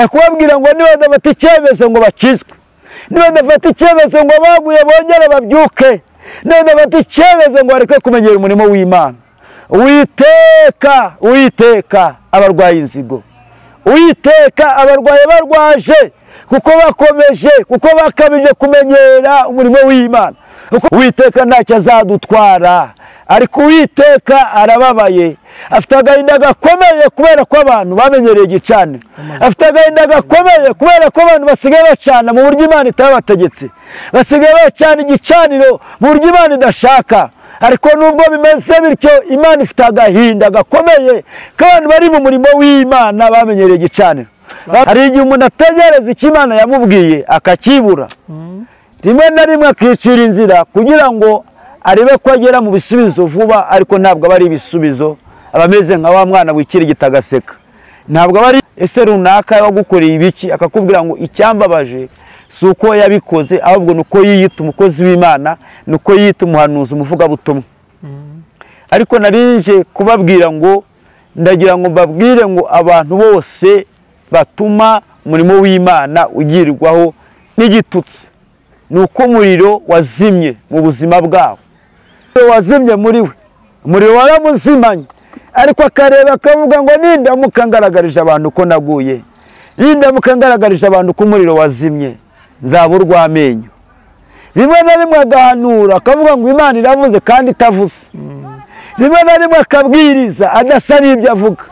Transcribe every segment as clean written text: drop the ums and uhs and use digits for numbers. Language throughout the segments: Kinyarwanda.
Kubabwira ngo niba badafata icyemezo ngo bakizwe, niba badafata icyemezo ngo baguye bongere babyuke, niba badafata icyemezo ngo bareke kumenyera umurimo w'Imana. Uwiteka, Uwiteka abarwaye inzigo, Uwiteka abarwaye barwaje kuko bakomeje, kuko bakabije kumenyera umurimo w'Imana. Uwiteka ntacyo azadutwara, ariko Uwiteka arababaye, afite agahinda gakomeye kubera ko abantu bamenyereye igicaniro, afite agahinda gakomeye kubera ko abantu basigaye bacana mu buryo Imana itabategetse, basigaye bacana igicaniro mu buryo Imana idashaka. Ariko nubwo bimeze bityo, Imana ifite agahinda gakomeye k'abantu bari mu murimo w'Imana bamenyereye igicaniro. Hari igihe umuntu ategereza icyo Imana yamubwiye akakibura, rimwe na rimwe akicira inzira kugira ngo arebe ko agera mu bisubizo vuba, ariko ntabwo aba ari ibisubizo, aba ameze nka wa mwana wikirigita agaseka. Ntabwo aba ari ese runaka wagukoreye ibiki akakubwira ngo icyambabaje si uko yabikoze, ahubwo ni uko yiyita umukozi w'Imana, ni uko yiyita umuhanuzi, umuvugabutumwa. Ariko narinje kubabwira ngo ndagira ngo mbabwire ngo abantu bose batuma umurimo w'Imana ugirwaho n'igitutsi, ni uko umuriro wazimye mu buzima bwabo, wazimye muri we, umuriro waramuzimanye, ariko akareba akavuga ngo nindamuka ngaragarije abantu ko naguye, nindamuka ngaragarije abantu ko umuriro wazimye, nzaba urw'amenyo. Rimwe na rimwe agahanura akavuga ngo Imana iravuze kandi itavuze, rimwe na rimwe akabwiriza adasa n'ibyo avuga.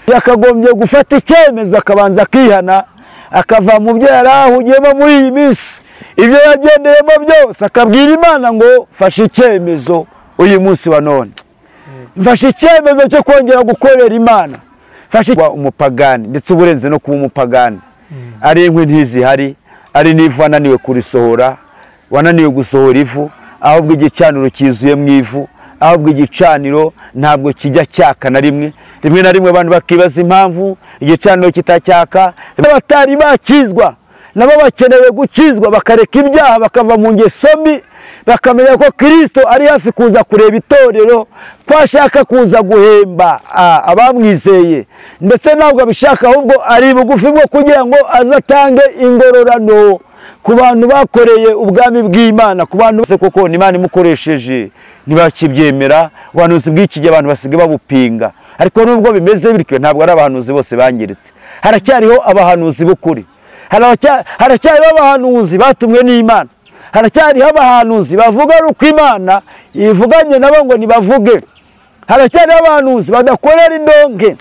Yakagombye gufata icyemezo akabanza akihana, akava mu byo yari ahugiyemo muri iyi minsi, ibyo yagendeyemo byose, akabwira Imana ngo mfashe icyemezo uyu munsi wa none, mfashe icyemezo cyo kongera gukorera Imana, mfashe umupagani, ndetse uburenze no kuba umupagani, ari inkwi ntizihari, ari n'ivu wananiwe kurisohora, wananiwe gusohora ivu, ahubwo igicaniro cyuzuye mu ivu, ahubwo igicaniro ntabwo kijya cyaka na rimwe. Rimwe na rimwe abantu bakibaza impamvu igicaniro kitacyaka. Abatari bakizwa nabo bakenewe gukizwa, bakareka ibyaha, bakava mu ngeso mbi, bakamenya ko Kristo ari hafi kuza kureba itorero, ko ashaka kuza guhemba abamwizeye, ndetse ntabwo abishaka, ahubwo ari bugufi bwo kugira ngo azatange ingororano ku bantu bakoreye ubwami bw'Imana, ku bantu bose, koko Imana imukoresheje ntibakibyemera. Ubuhanuzi bw'iki gihe abantu basigaye babupinga, ariko nubwo bimeze bityo ntabwo ari abahanuzi bose bangiritse, haracyariho abahanuzi b'ukuri, haracyariho abahanuzi batumwe n'Imana, haracyariho abahanuzi bavuga uko Imana ivuganye nabo ngo nibavuge, haracyariho abahanuzi badakorera indonke.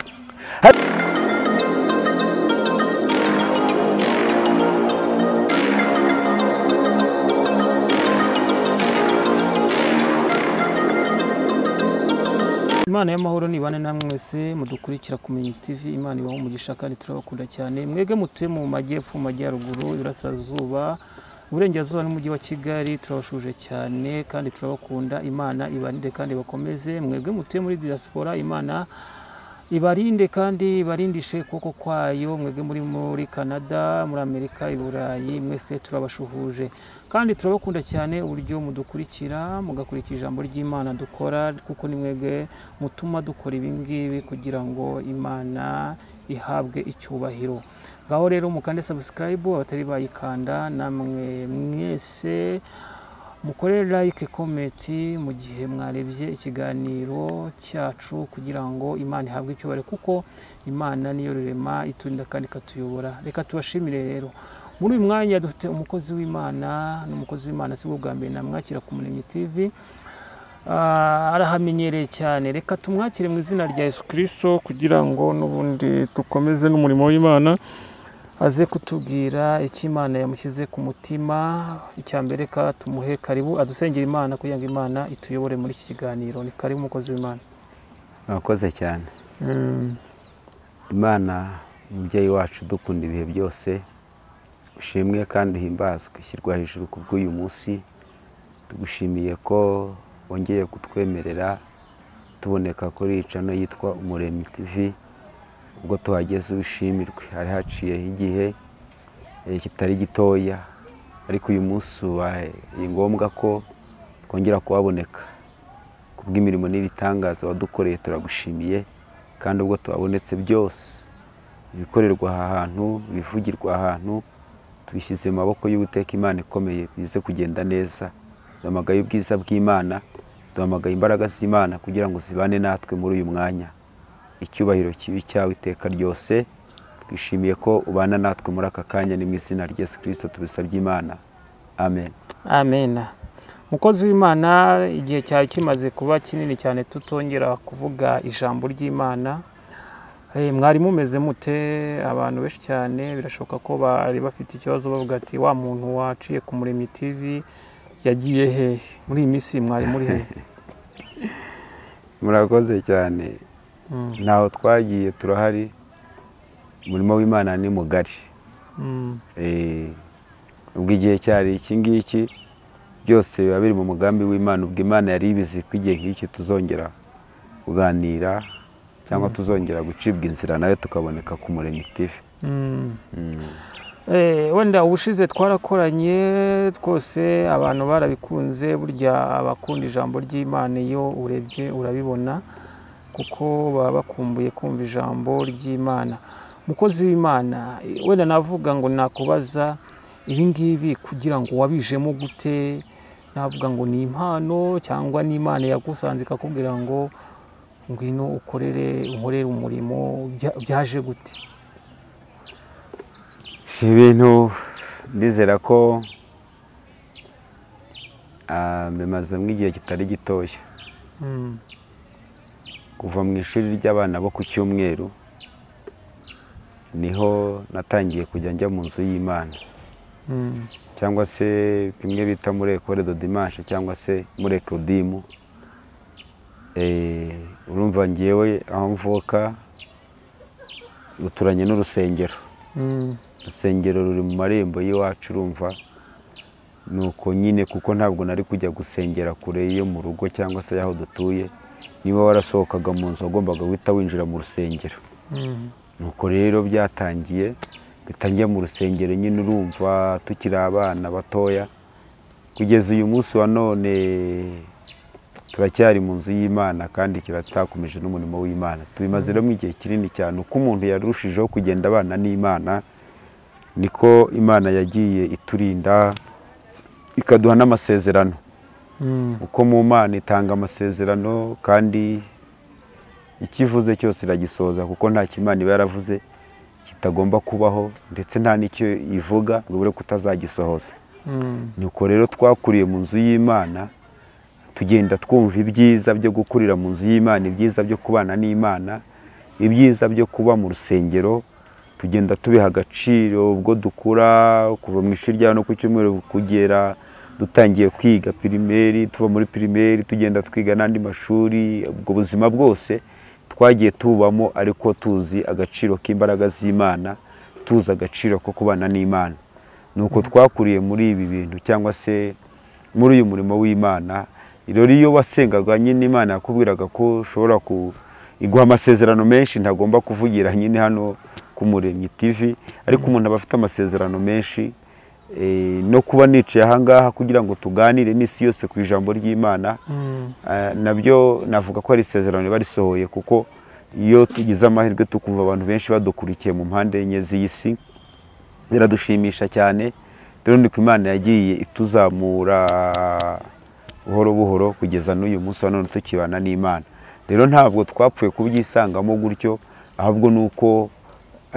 Imana y'amahoro nibane namwe mwese mudukurikira ku Menya TV. Imana ibahe umugisha kandi turabakunda cyane. Mwege mutuye mu majyepfo, mu majyaruguru, iburasirazuba, uburengerazuba n'umujyi wa Kigali, turabashuje cyane kandi turabakunda. Imana ibarinde kandi bakomeze. Mwege mutuye muri diaspora, Imana ibarinde kandi ibarindishe ukuboko kwayo. Mwege muri Canada, muri Amerika, i Burayi, mwese turabashuhuje kandi turabakunda cyane uburyo mudukurikira, mugakurikira ijambo ry'Imana dukora, kuko ni mwege mutuma dukora ibi ngibi kugira ngo Imana ihabwe icyubahiro. Ngaho rero mukande subscribe abatari bayikanda, namwe mwese mukore like, comment mu gihe mwarebye ikiganiro cyacu kugira ngo Imana ihabwe icyubahiro, kuko Imana niyo rurema iturinda kandi ikatuyobora. Reka tubashimire rero. Muri uyu mwanya dufite umukozi w'Imana, n'umukozi w'Imana si bwo bwa mbere namwakira ku Muremyi TV, arahamenyereye cyane. Reka tumwakire mu izina rya Yesu Kristo kugira ngo n'ubundi dukomeze n'umurimo w'Imana, aze kutubwira icyo Imana yamushyize ku mutima. Icya mbere ka tumuhe karibu adusengera Imana kugira ngo Imana ituyobore muri iki kiganiro. Ni karibu umukozi w'Imana. Murakoze cyane. Imana umubyeyi wacu dukunda ibihe byose, ushimwe kandi uhimbazwe, ishyirwa hejuru ku bw'uyu munsi. Tugushimiye ko wongeye kutwemerera tuboneka kuri channel yitwa Umuremyi TV. Ubwo tuhageze ushimirwe, hari haciyeho igihe kitari gitoya, ariko uyu munsi ubaye ngombwa ko twongera kuhaboneka kubw'imirimo n'ibitangaza wadukoreye. Turagushimiye kandi ubwo tuhabonetse byose Ibikorerwa aha hantu, ibivugirwa ahantu, tubishyize mu maboko y'Uwiteka Imana ikomeye, bize kugenda neza. Duhamagaye ubwiza bw'Imana, duhamagaye imbaraga z'Imana kugira ngo zibane natwe muri uyu mwanya. Icyubahiro kibi cyawe iteka ryose. Twishimiye ko ubana natwe muri aka kanya, ni mu izina rya Yesu Kristo tubisabye Imana. Amen. Amen. Mukozi w'Imana, igihe cyari kimaze kuba kinini cyane tutongera kuvuga ijambo ry'Imana. Mwari mumeze mute? Abantu benshi cyane birashoboka ko bari bafite ikibazo bavuga ati wa muntu waciye ku Muremyi TV yagiye hehe? Muri iyi minsi mwari muri hehe? Murakoze cyane. Ntaho twagiye, turahari. Umurimo w'Imana ni mugari. Ubwo igihe cyari iki ngiki byose biba biri mu mugambi w'Imana. Ubwo Imana yari ibizi ko igihe nk'iki tuzongera kuganira cyangwa tuzongera gucibwa inzira nayo tukaboneka ku Muremyi TV. Wenda ubushize twarakoranye twose, abantu barabikunze. Burya abakunda ijambo ry'Imana iyo urebye urabibona, kuko baba bakumbuye kumva ijambo ry'Imana. Mukozi w'Imana, wenda navuga ngo nakubaza ibi ngibi kugira ngo wabijemo gute? Navuga ngo ni impano cyangwa ni Imana yagusanze ikakubwira ngo ngwino ukorere unkorere umurimo, byaje gute? Si ibintu ndizera ko bimazemo igihe kitari gitoya. Kuva mu ishuri ry'abana bo ku cyumweru niho natangiye kujya njya mu nzu y'Imana, cyangwa se bimwe bita muri Ecole de Dimanche cyangwa se muri Ecodimu. Urumva ngewe aho mvuka ruturanye n'urusengero. Urusengero ruri mu marembo y'iwacu, urumva nuko nyine, kuko ntabwo nari kujya gusengera kure yo mu rugo cyangwa se aho dutuye. Niba warasohokaga mu nzu wagombaga guhita winjira mu rusengero. Nuko rero byatangiye bitangiye mu rusengero nyine, urumva tukiri abana batoya kugeza uyu munsi wa none turacyari mu nzu y'Imana kandi kiratakomeje n'umurimo w'Imana. Tubimaze rero mu gihe kinini cyane. Uko umuntu yarushijeho kugenda abana n'Imana niko Imana yagiye iturinda ikaduha n'amasezerano. Uko mu Mana itanga amasezerano kandi ikivuze cyose iragisoza, kuko nta kimana iba yaravuze kitagomba kubaho, ndetse nta n'icyo ivuga ngo ibure kutazagisohoza. Nuko rero twakuriye mu nzu y'Imana, tugenda twumva ibyiza byo gukurira mu nzu y'Imana, ibyiza byo kubana n'Imana, ibyiza byo kuba mu rusengero. Tugenda tubiha agaciro ubwo dukura, kuva mu ishuri rya no ku cyumweru kugera dutangiye kwiga pirimeri, tuva muri pirimeri tugenda twiga n'andi mashuri. Ubwo buzima bwose twagiye tubamo, ariko tuzi agaciro k'imbaraga z'Imana, tuzi agaciro ko kubana n'Imana. Nuko twakuriye muri ibi bintu cyangwa se muri uyu murimo w'Imana. Rero iyo wasengaga nyine Imana yakubwiraga ko ushobora iguha amasezerano menshi ntagomba kuvugira nyine hano ku Muremyi TV, ariko umuntu aba afite amasezerano menshi. No kuba nicaye aha ngaha kugira ngo tuganire n'isi yose ku ijambo ry'Imana, nabyo navuga ko ari isezerano riba risohoye, kuko iyo tugize amahirwe tukumva abantu benshi badukurikiye mu mpande enye z'isi biradushimisha cyane. Rero niko Imana yagiye ituzamura buhoro buhoro kugeza n'uyu munsi wa none tukibana n'Imana. Rero ntabwo twapfuye kubyisangamo gutyo, ahubwo nuko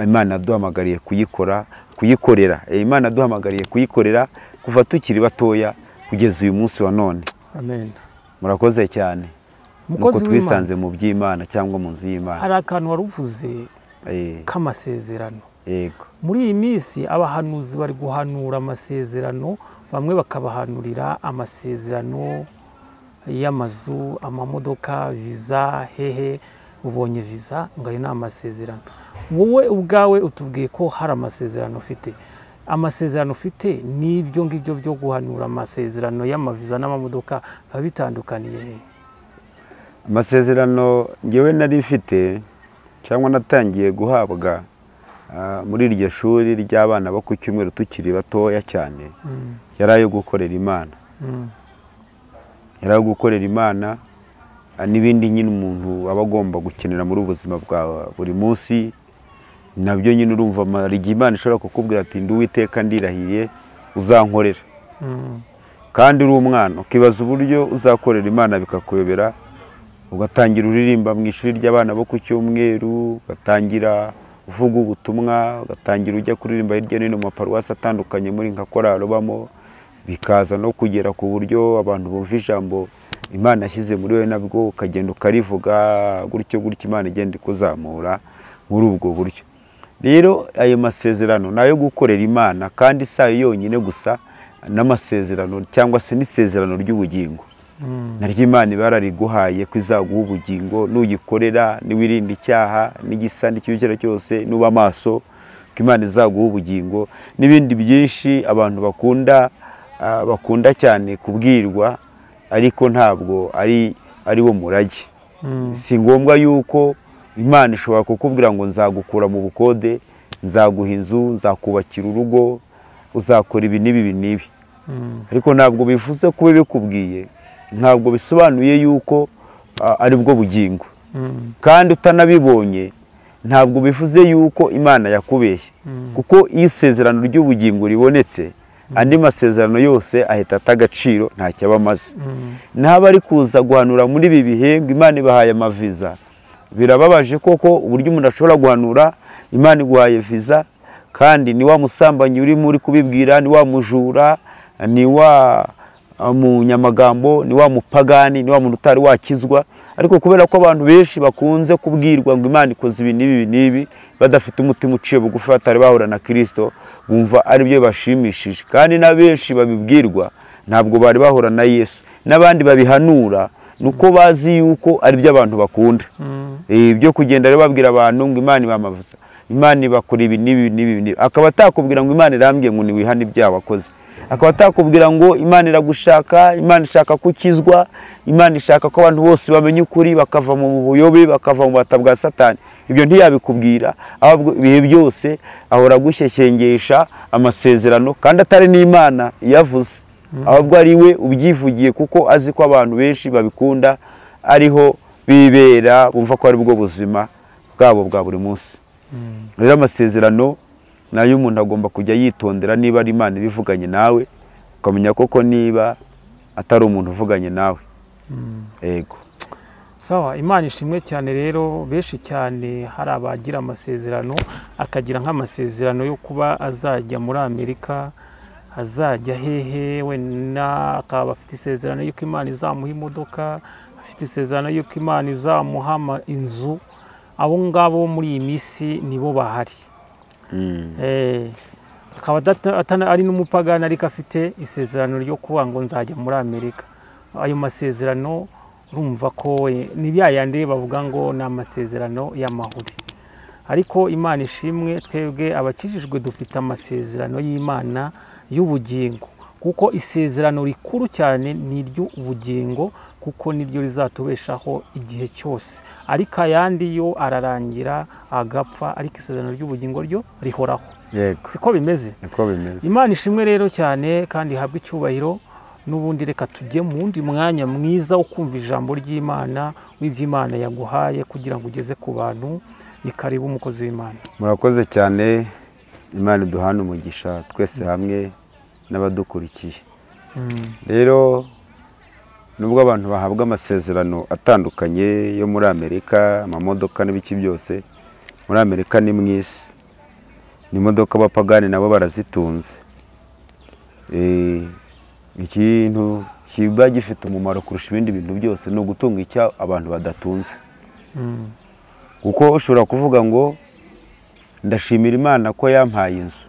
Imana yaduhamagariye kuyikora, kuyikorera. Imana yaduhamagariye kuyikorera kuva tukiri batoya kugeza uyu munsi wa none. Amen. Murakoze cyane. Mukozi Nuko twisanze mu by'Imana cyangwa mu nzu y'Imana. Hari akantu waruvuze k'amasezerano. Yego. Muri iyi minsi abahanuzi bari guhanura amasezerano, bamwe bakabahanurira amasezerano y'amazu, amamodoka, viza, hehe, ubonye viza ngo ayo ni amasezerano. Wowe ubwawe utubwiye ko hari amasezerano ufite. Amasezerano ufite n'ibyo ngibyo byo guhanura amasezerano y'amaviza n'amamodoka biba bitandukaniye he? Amasezerano ngewe nari mfite cyangwa natangiye guhabwa muri iryo shuri ry'abana bo ku cyumweru tukiri batoya cyane, yari ayo gukorera Imana. Yari ayo gukorera Imana n'ibindi nyine umuntu aba agomba gukenera muri ubuzima bwa buri munsi. Nabyo nyine urumva hari igihe Imana ishobora kukubwira ati ndi Uwiteka ndirahiye uzankorera. Kandi uri umwana ukibaza uburyo uzakorera Imana bikakuyobera, ugatangira uririmba mu ishuri ry'abana bo ku cyumweru, ugatangira uvuga ubutumwa, ugatangira ujya kuririmba hirya no hino mu maparuwasi atandukanye muri nka korali ubamo, bikaza no kugera ku buryo abantu bumva ijambo Imana yashyize muri wowe, nabwo ukagenda ukarivuga gutyo gutyo, Imana igenda ikuzamura muri ubwo buryo. Rero ayo masezerano ni ayo gukorera Imana, kandi si ayo yonyine gusa, n'amasezerano cyangwa se n'isezerano ry'ubugingo naryo Imana iba yarariguhaye ko izaguha ubugingo nuyikorera, niwirinda icyaha n'igisa n'ikibi icyo ari cyo cyose, nuba amaso ko Imana izaguha ubugingo, n'ibindi byinshi abantu bakunda cyane kubwirwa, ariko ntabwo ari wo murage. Si ngombwa yuko Imana ishobora kukubwira ngo nzagukura mu bukode, nzaguha inzu, nzakubakira urugo, uzakora ibi n'ibi n'ibi, ariko ntabwo bivuze kuba bikubwiye, ntabwo bisobanuye yuko ari bwo bugingo. Kandi utanabibonye ntabwo bivuze yuko Imana yakubeshye, kuko iyo isezerano ry'ubugingo ribonetse, andi masezerano yose ahita ata agaciro, ntacyo aba amaze. N'aba ari kuza guhanura muri ibi bihe ngo Imana ibahaye amaviza, birababaje koko uburyo umuntu ashobora guhanura Imana iguhaye viza, kandi ni wa musambanyi urimo uri kubibwira, ni wa mujura, ni wa munyamagambo, ni wa mupagani, ni wa muntu utari wakizwa. Ariko kubera ko abantu benshi bakunze kubwirwa ngo Imana ikoze ibi n'ibi n'ibi, badafite umutima uciye bugufi, batari bahura na Kristo, bumva ari byo bashimishije. Kandi na benshi babibwirwa ntabwo bari bahura na Yesu, n'abandi babihanura nuko bazi yuko ari byo abantu bakunda. Ibyo kugenda rero babwira abantu ngo Imana ibamavuza, Imana ibakora ibi n'ibi n'ibi, akaba atakubwira ngo Imana irambwiye ngo niwihane ibyaha wakoze, akaba atakubwira ngo Imana iragushaka, Imana ishaka kukizwa, Imana ishaka ko abantu bose bamenya ukuri bakava mu buyobe, bakava mu bubata bwa Satani. Ibyo ntiyabikubwira, ahubwo ibihe byose ahora agushyeshyengesha amasezerano, kandi atari n'Imana yavuze, ahubwo ari we ubyivugiye, kuko azi ko abantu benshi babikunda, ariho bibera, bumva ko ari bwo buzima bwabo bwa buri munsi. Rero amasezerano nayo umuntu agomba kujya yitondera, niba ari Imana ibivuganye nawe ukamenya koko niba atari umuntu uvuganye nawe. Yego. Sawa, Imana ishimwe cyane. Rero benshi cyane hari abagira amasezerano, akagira nk'amasezerano yo kuba azajya muri Amerika, azajya hehe, wenda akaba afite isezerano y'uko Imana izamuha imodoka, afite isezerano y'uko Imana izamuha inzu. Abo ngabo muri iyi minsi nibo bahari. Akaba ari n'umupagani, ariko afite isezerano ryo kuba ngo nzajya muri Amerika. Ayo masezerano urumva ko ni bya yandi bavuga ngo ni amasezerano y'amahuri. Ariko Imana ishimwe, twebwe abakijijwe dufite amasezerano y'Imana y'ubugingo, kuko isezerano rikuru cyane ni iry'ubugingo, kuko niryo rizatubeshaho igihe cyose. Ariko ayandi yo ararangira agapfa, ariko isezerano ry'ubugingo ryo rihoraho. Yego. Siko bimeze? Niko bimeze. Imana ishimwe rero cyane kandi ihabwe icyubahiro. N'ubundi reka tujye mu wundi mwanya mwiza wo kumva ijambo ry'Imana, w'iby'Imana yaguhaye kugira ngo ugeze ku bantu. Ni karibu umukozi w'Imana. Murakoze cyane. Imana iduhane umugisha twese hamwe n'abadukurikiye. Rero nubwo abantu bahabwa amasezerano atandukanye yo muri Amerika, amamodoka n'ibiki byose, muri Amerika ni mu isi, n'imodoka abapagani nabo barazitunze. Ikintu kiba gifite umumaro kurusha ibindi bintu byose ni ugutunga icyo abantu badatunze. Kuko ushobora kuvuga ngo ndashimira Imana ko yampaye inzu,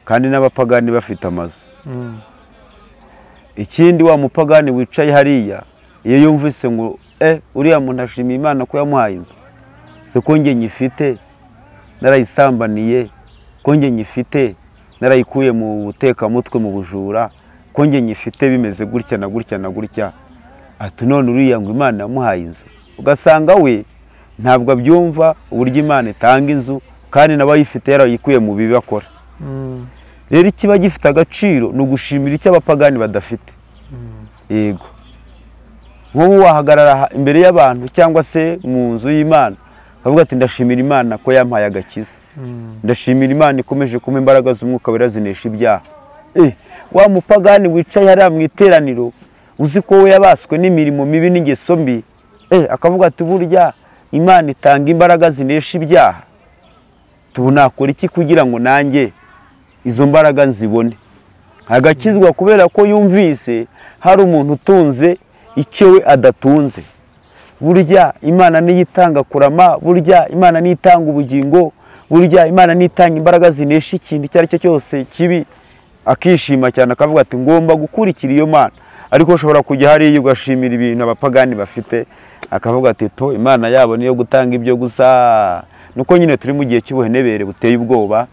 kandi n'abapagani bafite amazu. Ikindi wa mupagani wicaye hariya, iyo yumvise ngo uriya muntu ashimiye Imana ko yamuhaye inzu, se ko njye nyifite narayisambaniye, ko njye nyifite narayikuye mu butekamutwe, mu bujura, ko njye nyifite bimeze gutya na gutya na gutya, ati none uriya ngo Imana yamuhaye inzu. Ugasanga we ntabwo abyumva uburyo Imana itanga inzu, kandi n'abayifite yarayikuye mu bibi akora. Rero ikiba gifite agaciro ni ugushimira icyo abapagani badafite. Yego. Nk'ubu wahagarara imbere y'abantu cyangwa se mu nzu y'Imana Avuga ati ndashimira Imana ko yampaye agakiza, ndashimira Imana ikomeje kumpa imbaraga z'umwuka wera zinesha ibyaha. Wa mupagani wicaye hariya mu iteraniro uzi ko we yabaswe n'imirimo mibi n'ingeso mbi, akavuga ati burya Imana itanga imbaraga zinesha ibyaha, tunakora iki kugira ngo nanjye izo mbaraga nzibone? Agakizwa kubera ko yumvise hari umuntu utunze icyo we adatunze. Burya Imana niyo itanga kurama, burya Imana niyo itanga ubugingo, burya Imana niyo itanga imbaraga zinesha ikintu icyo ari cyo cyose kibi. Akishima cyane akavuga ati ngomba gukurikira iyo Mana. Ariko ushobora kujya hariya ugashimira ibintu abapagani bafite, akavuga ati to Imana yabo niyo gutanga ibyo gusa. Nuko nyine turi mu gihe cy'ubuhenebere buteye ubwoba,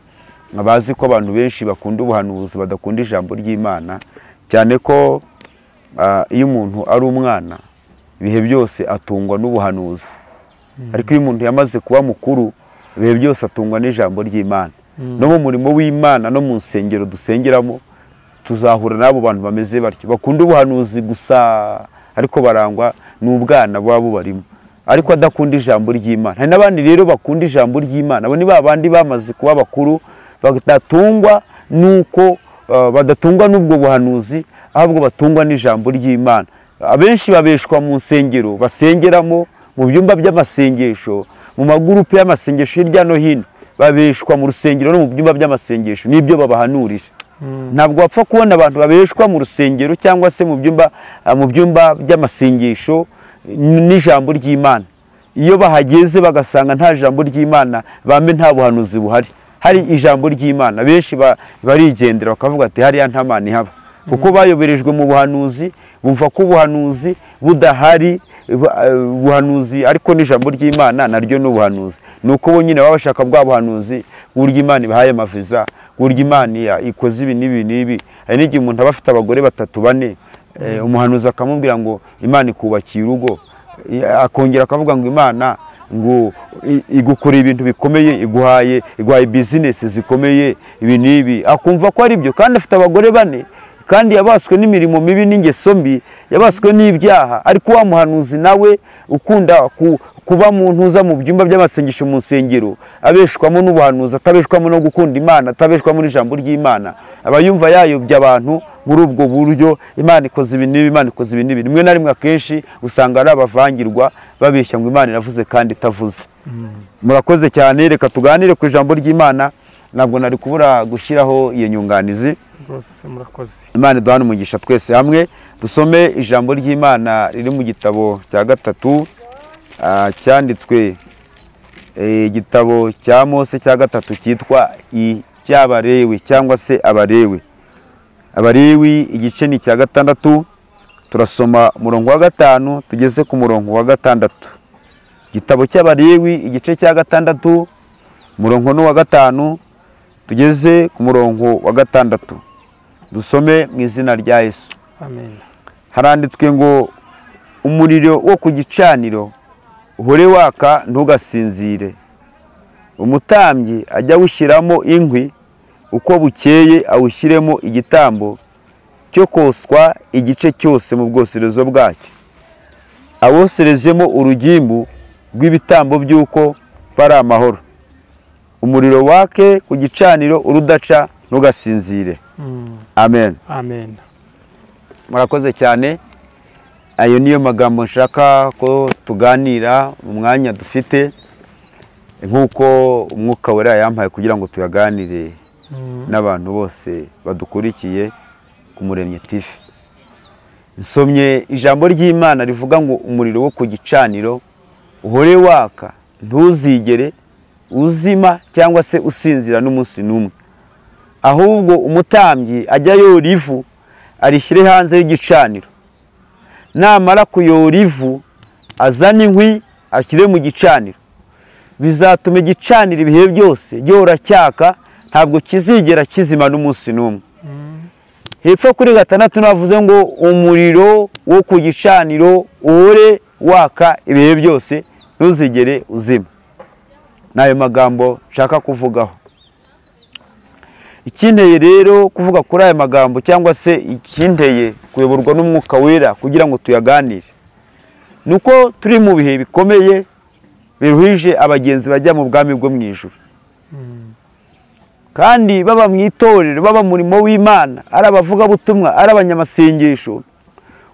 abazi ko abantu benshi bakunda ubuhanuzi badakunda ijambo ry'Imana, cyane ko iyo umuntu ari umwana ibihe byose atungwa n'ubuhanuzi, ariko iyo umuntu yamaze kuba mukuru ibihe byose atungwa n'ijambo ry'Imana. No mu murimo w'Imana no mu nsengero dusengeramo tuzahura n'abo bantu bameze batyo, bakunda ubuhanuzi gusa ariko barangwa n'ubwana baba bubarimo, ariko adakunda ijambo ry'Imana. Hari n'abandi rero bakunda ijambo ry'Imana, abo ni ba bandi bamaze kuba bakuru badatungwa nuko badatungwa n'ubwo buhanuzi, ahubwo batungwa n'ijambo ry'Imana. Abenshi babeshwa mu nsengero basengeramo, mu byumba by'amasengesho, mu magurupe y'amasengesho hirya no hino, babeshwa mu rusengero no mu byumba by'amasengesho nibyo babahanurije. Ntabwo wapfa kubona abantu babeshwa mu rusengero cyangwa se mu byumba by'amasengesho n'ijambo ry'Imana. Iyo bahageze bagasanga nta jambo ry'Imana, bambe nta buhanuzi buhari, hari ijambo ry'Imana, benshi barigendera bakavuga ati hariya nta Mana ihaba, kuko bayoberejwe mu buhanuzi, bumva ko ubuhanuzi budahari, buhanuzi ariko n'ijambo ry'Imana naryo n'ubuhanuzi. Nuko bo nyine baba bashaka bwa buhanuzi burya Imana ibahaye amaviza, burya Imana ikoze ibi n'ibi n'ibi. Hari n'igihe umuntu aba afite abagore batatu bane, umuhanuzi akamubwira ngo Imana ikubakiye urugo, akongera akavuga ngo Imana ngo igukora ibintu bikomeye, iguhaye business zikomeye, ibi n'ibi, akumva ko ari byo, kandi afite abagore bane, kandi yabaswe n'imirimo mibi n'ingeso mbi, yabaswe n'ibyaha. Ariko wa muhanuzi nawe ukunda kuba mu ntuza mu byumba by'amasengesho mu nsengero, abeshwamo n'ubuhanuzi, atabeshwamo no gukunda Imana, atabeshwamo n'ijambo ry'Imana, aba yumva yayobya abantu muri ubwo buryo. Imana ikoze ibi n'ibi, Imana ikoze ibi n'ibi. Rimwe na rimwe akenshi usanga ari abavangirwa babeshya ngo Imana iravuze kandi itavuze. Murakoze cyane, reka tuganire ku ijambo ry'Imana. Ntabwo nari kubura gushyiraho iyo nyunganizi. Rwose murakoze. Imana iduhane umugisha twese hamwe. Dusome ijambo ry'Imana riri mu gitabo cya gatatu cyanditswe, igitabo cya Mose cya gatatu cyitwa icy'Abalewi cyangwa se Abalewi. Abalewi igice ni cya 6, turasoma umurongo wa 5 tugeze ku murongo wa 6. Igitabo cy'Abalewi igice cya 6 umurongo wa 5 tugeze ku murongo wa 6. Dusome mu izina rya Yesu. Amen. Haranditswe ngo umuriro wo ku gicaniro uhore waka ntugasinzire, umutambyi ajya awushyiramo inkwi uko bukeye, awushyiremo igitambo cyo koswa igice cyose mu bwoserezo bwacyo, awoserezemo urugimbu rw'ibitambo by'uko bari amahoro. Umuriro wake ku gicaniro urudaca ntugasinzire. Amen. Amen. Murakoze cyane. Ayo niyo magambo nshaka ko tuganira mu mwanya dufite, nk'uko umwuka wera yampaye kugira ngo tuyaganire n'abantu bose badukurikiye ku Muremyi TV. Nsomye ijambo ry'Imana rivuga ngo umuriro wo ku gicaniro uhore waka ntuzigere uzima cyangwa se usinzira n'umunsi n'umwe, ahubwo umutambyi ajya yora ivu arishyire hanze y'igicaniro, namara kuyora ivu azane inkwi ashyire mu gicaniro, bizatuma igicaniro ibihe byose gihora cyaka, ntabwo kizigera kizima n'umunsi n'umwe. Hepfo kuri 6 navuze ngo umuriro wo ku gicaniro uhore waka ibihe byose ntuzigere uzima. N'ayo magambo nshaka kuvugaho. Ikinteye rero kuvuga kuri aya magambo cyangwa se ikinteye kuyoborwa n'umwuka wera kugira ngo tuyaganire, nuko turi mu bihe bikomeye Biruhije abagenzi bajya mu bwami bwo mu ijuru. Kandi baba mu itorero, baba murimo w'Imana, ari abavugabutumwa, ari abanyamasengesho,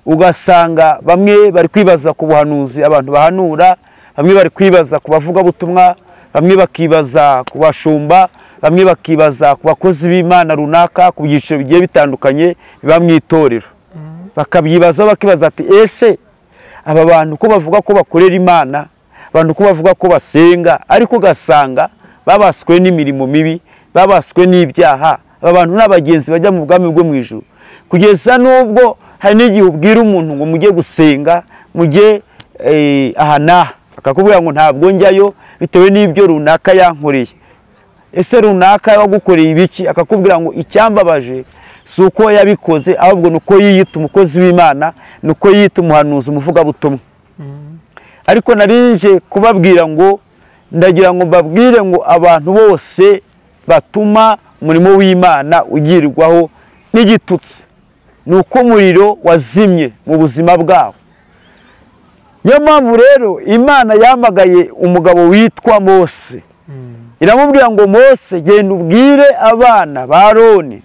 ugasanga bamwe bari kwibaza ku buhanuzi abantu bahanura, bamwe bari kwibaza ku bavugabutumwa, bamwe bakibaza ku bashumba, bamwe bakibaza ku bakozi b'Imana runaka, ku byiciro bigiye bitandukanye biba mu itorero. Bakabyibaza bakibaza ati ese aba bantu ko bavuga ko bakorera Imana, abantu ko bavuga ko basenga, ariko ugasanga babaswe n'imirimo mibi, babaswe n'ibyaha, aba bantu n'abagenzi bajya mu bwami bwo mu ijuru. Kugeza n'ubwo hari n'igihe ubwira umuntu ngo mujye gusenga, mujye aha n'aha, akakubwira ngo ntabwo njyayo bitewe n'ibyo runaka yankoreye. Ese runaka wagukoreye ibiki? Akakubwira ngo icyambabaje si uko yabikoze, ahubwo ni uko yiyita umukozi w'Imana, ni uko yiyita umuhanuzi, umuvugabutumwa. Ariko narinje kubabwira ngo ndagira ngo mbabwire ngo abantu bose batuma umurimo w'Imana ugirwaho n'igitutsi, ni uko umuriro wazimye mu buzima bwabo. Niyo mpamvu rero Imana yamagaye umugabo witwa Mose, iramubwira ngo Mose, genda ubwire abana ba Aroni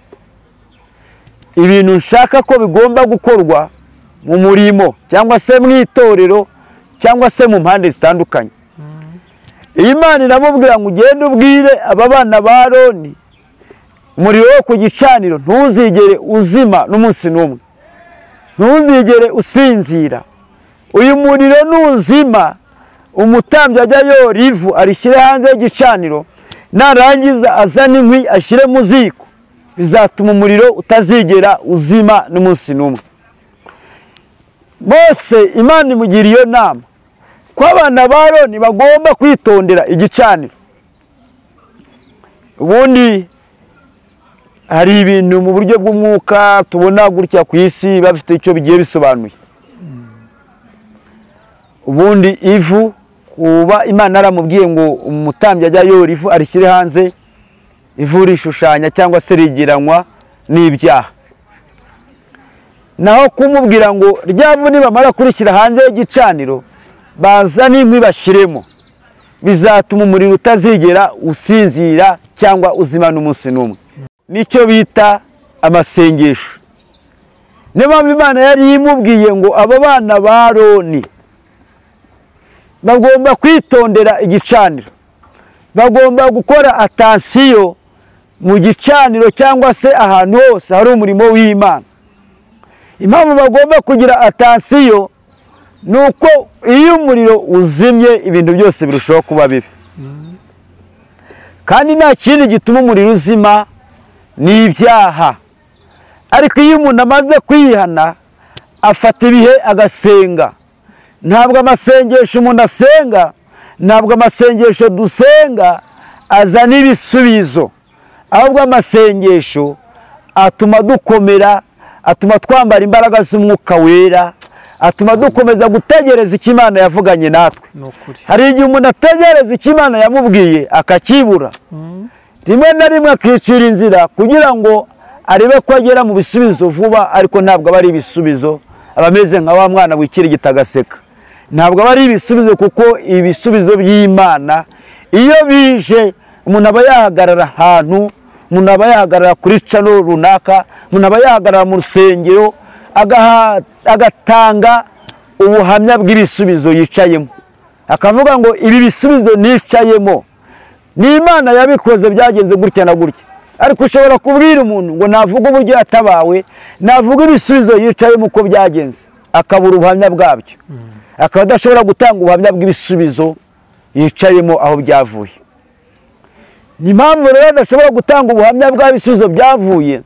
ibintu nshaka ko bigomba gukorwa mu murimo cyangwa se mu itorero cyangwa se mu mpande zitandukanye. Imana iramubwira ngo ugende ubwire aba bana ba Aroni, umuriro wo ku gicaniro ntuzigere uzima n'umunsi n'umwe, ntuzigere usinzira. Uyu muriro nuzima, umutambyi ajya yora ivu arishyire hanze y'igicaniro, narangiza azane inkwi ashyire mu ziko, bizatuma umuriro utazigera uzima n'umunsi n'umwe. Mose Imana imugira iyo nama ko abana ba Aroni bagomba kwitondera igicaniro. Ubundi hari ibintu mu buryo bw'umwuka tubona gutya ku isi bafite icyo bigiye bisobanuye. Ubundi ivu, kuba Imana aramubwiye ngo umutambyi ajya yora ivu arishyire hanze, ivu rishushanya cyangwa se rigiranwa n'ibyaha. Naho kumubwira ngo rya vu nibamara kurishyira hanze y'igicaniro bazane inkwi bashyiremo, bizatuma umuriro utazigera usinzira cyangwa uzima n'umunsi n'umwe. Nicyo bita amasengesho. Niyo mpamvu Imana yari imubwiye ngo abo bana ba Aroni bagomba kwitondera igicaniro, bagomba gukora atansiyo mu gicaniro cyangwa se ahantu hose hari umurimo w'Imana. Impamvu bagomba kugira atansiyo ni uko iyo umuriro uzimye ibintu byose birushaho kuba bibi. Kandi nta kindi gituma umuriro uzima ni ibyaha. Ariko iyo umuntu amaze kwihana afata ibihe agasenga. Ntabwo amasengesho umuntu asenga, ntabwo amasengesho dusenga azana ibisubizo, ahubwo amasengesho atuma dukomera, atuma twambara imbaraga z'umwuka wera, atuma dukomeza gutegereza icyo Imana yavuganye natwe. Hari igihe umuntu ategereza icyo Imana yamubwiye akakibura, rimwe na rimwe akicira inzira kugira ngo arebe ko agera mu bisubizo vuba, ariko ntabwo aba ari ibisubizo, aba ameze nka wa mwana wikirigita agaseka. Ntabwo aba ari ibisubizo, kuko ibisubizo by'Imana iyo bije umuntu aba yahagarara ahantu, umuntu aba yahagarara kuri cano runaka, umuntu aba yahagarara mu rusengero agatanga ubuhamya bw'ibisubizo yicayemo, akavuga ngo ibi bisubizo nicayemo ni Imana yabikoze, byagenze gutya na gutya. Ariko ushobora kubwira umuntu ngo navuga uburyo yatabawe, navuga ibisubizo yicayemo uko byagenze, akabura ubuhamya bwabyo, akaba adashobora gutanga ubuhamya bw'ibisubizo yicayemo aho byavuye. Ni impamvu rero adashobora gutanga ubuhamya bw'ibisubizo byavuye,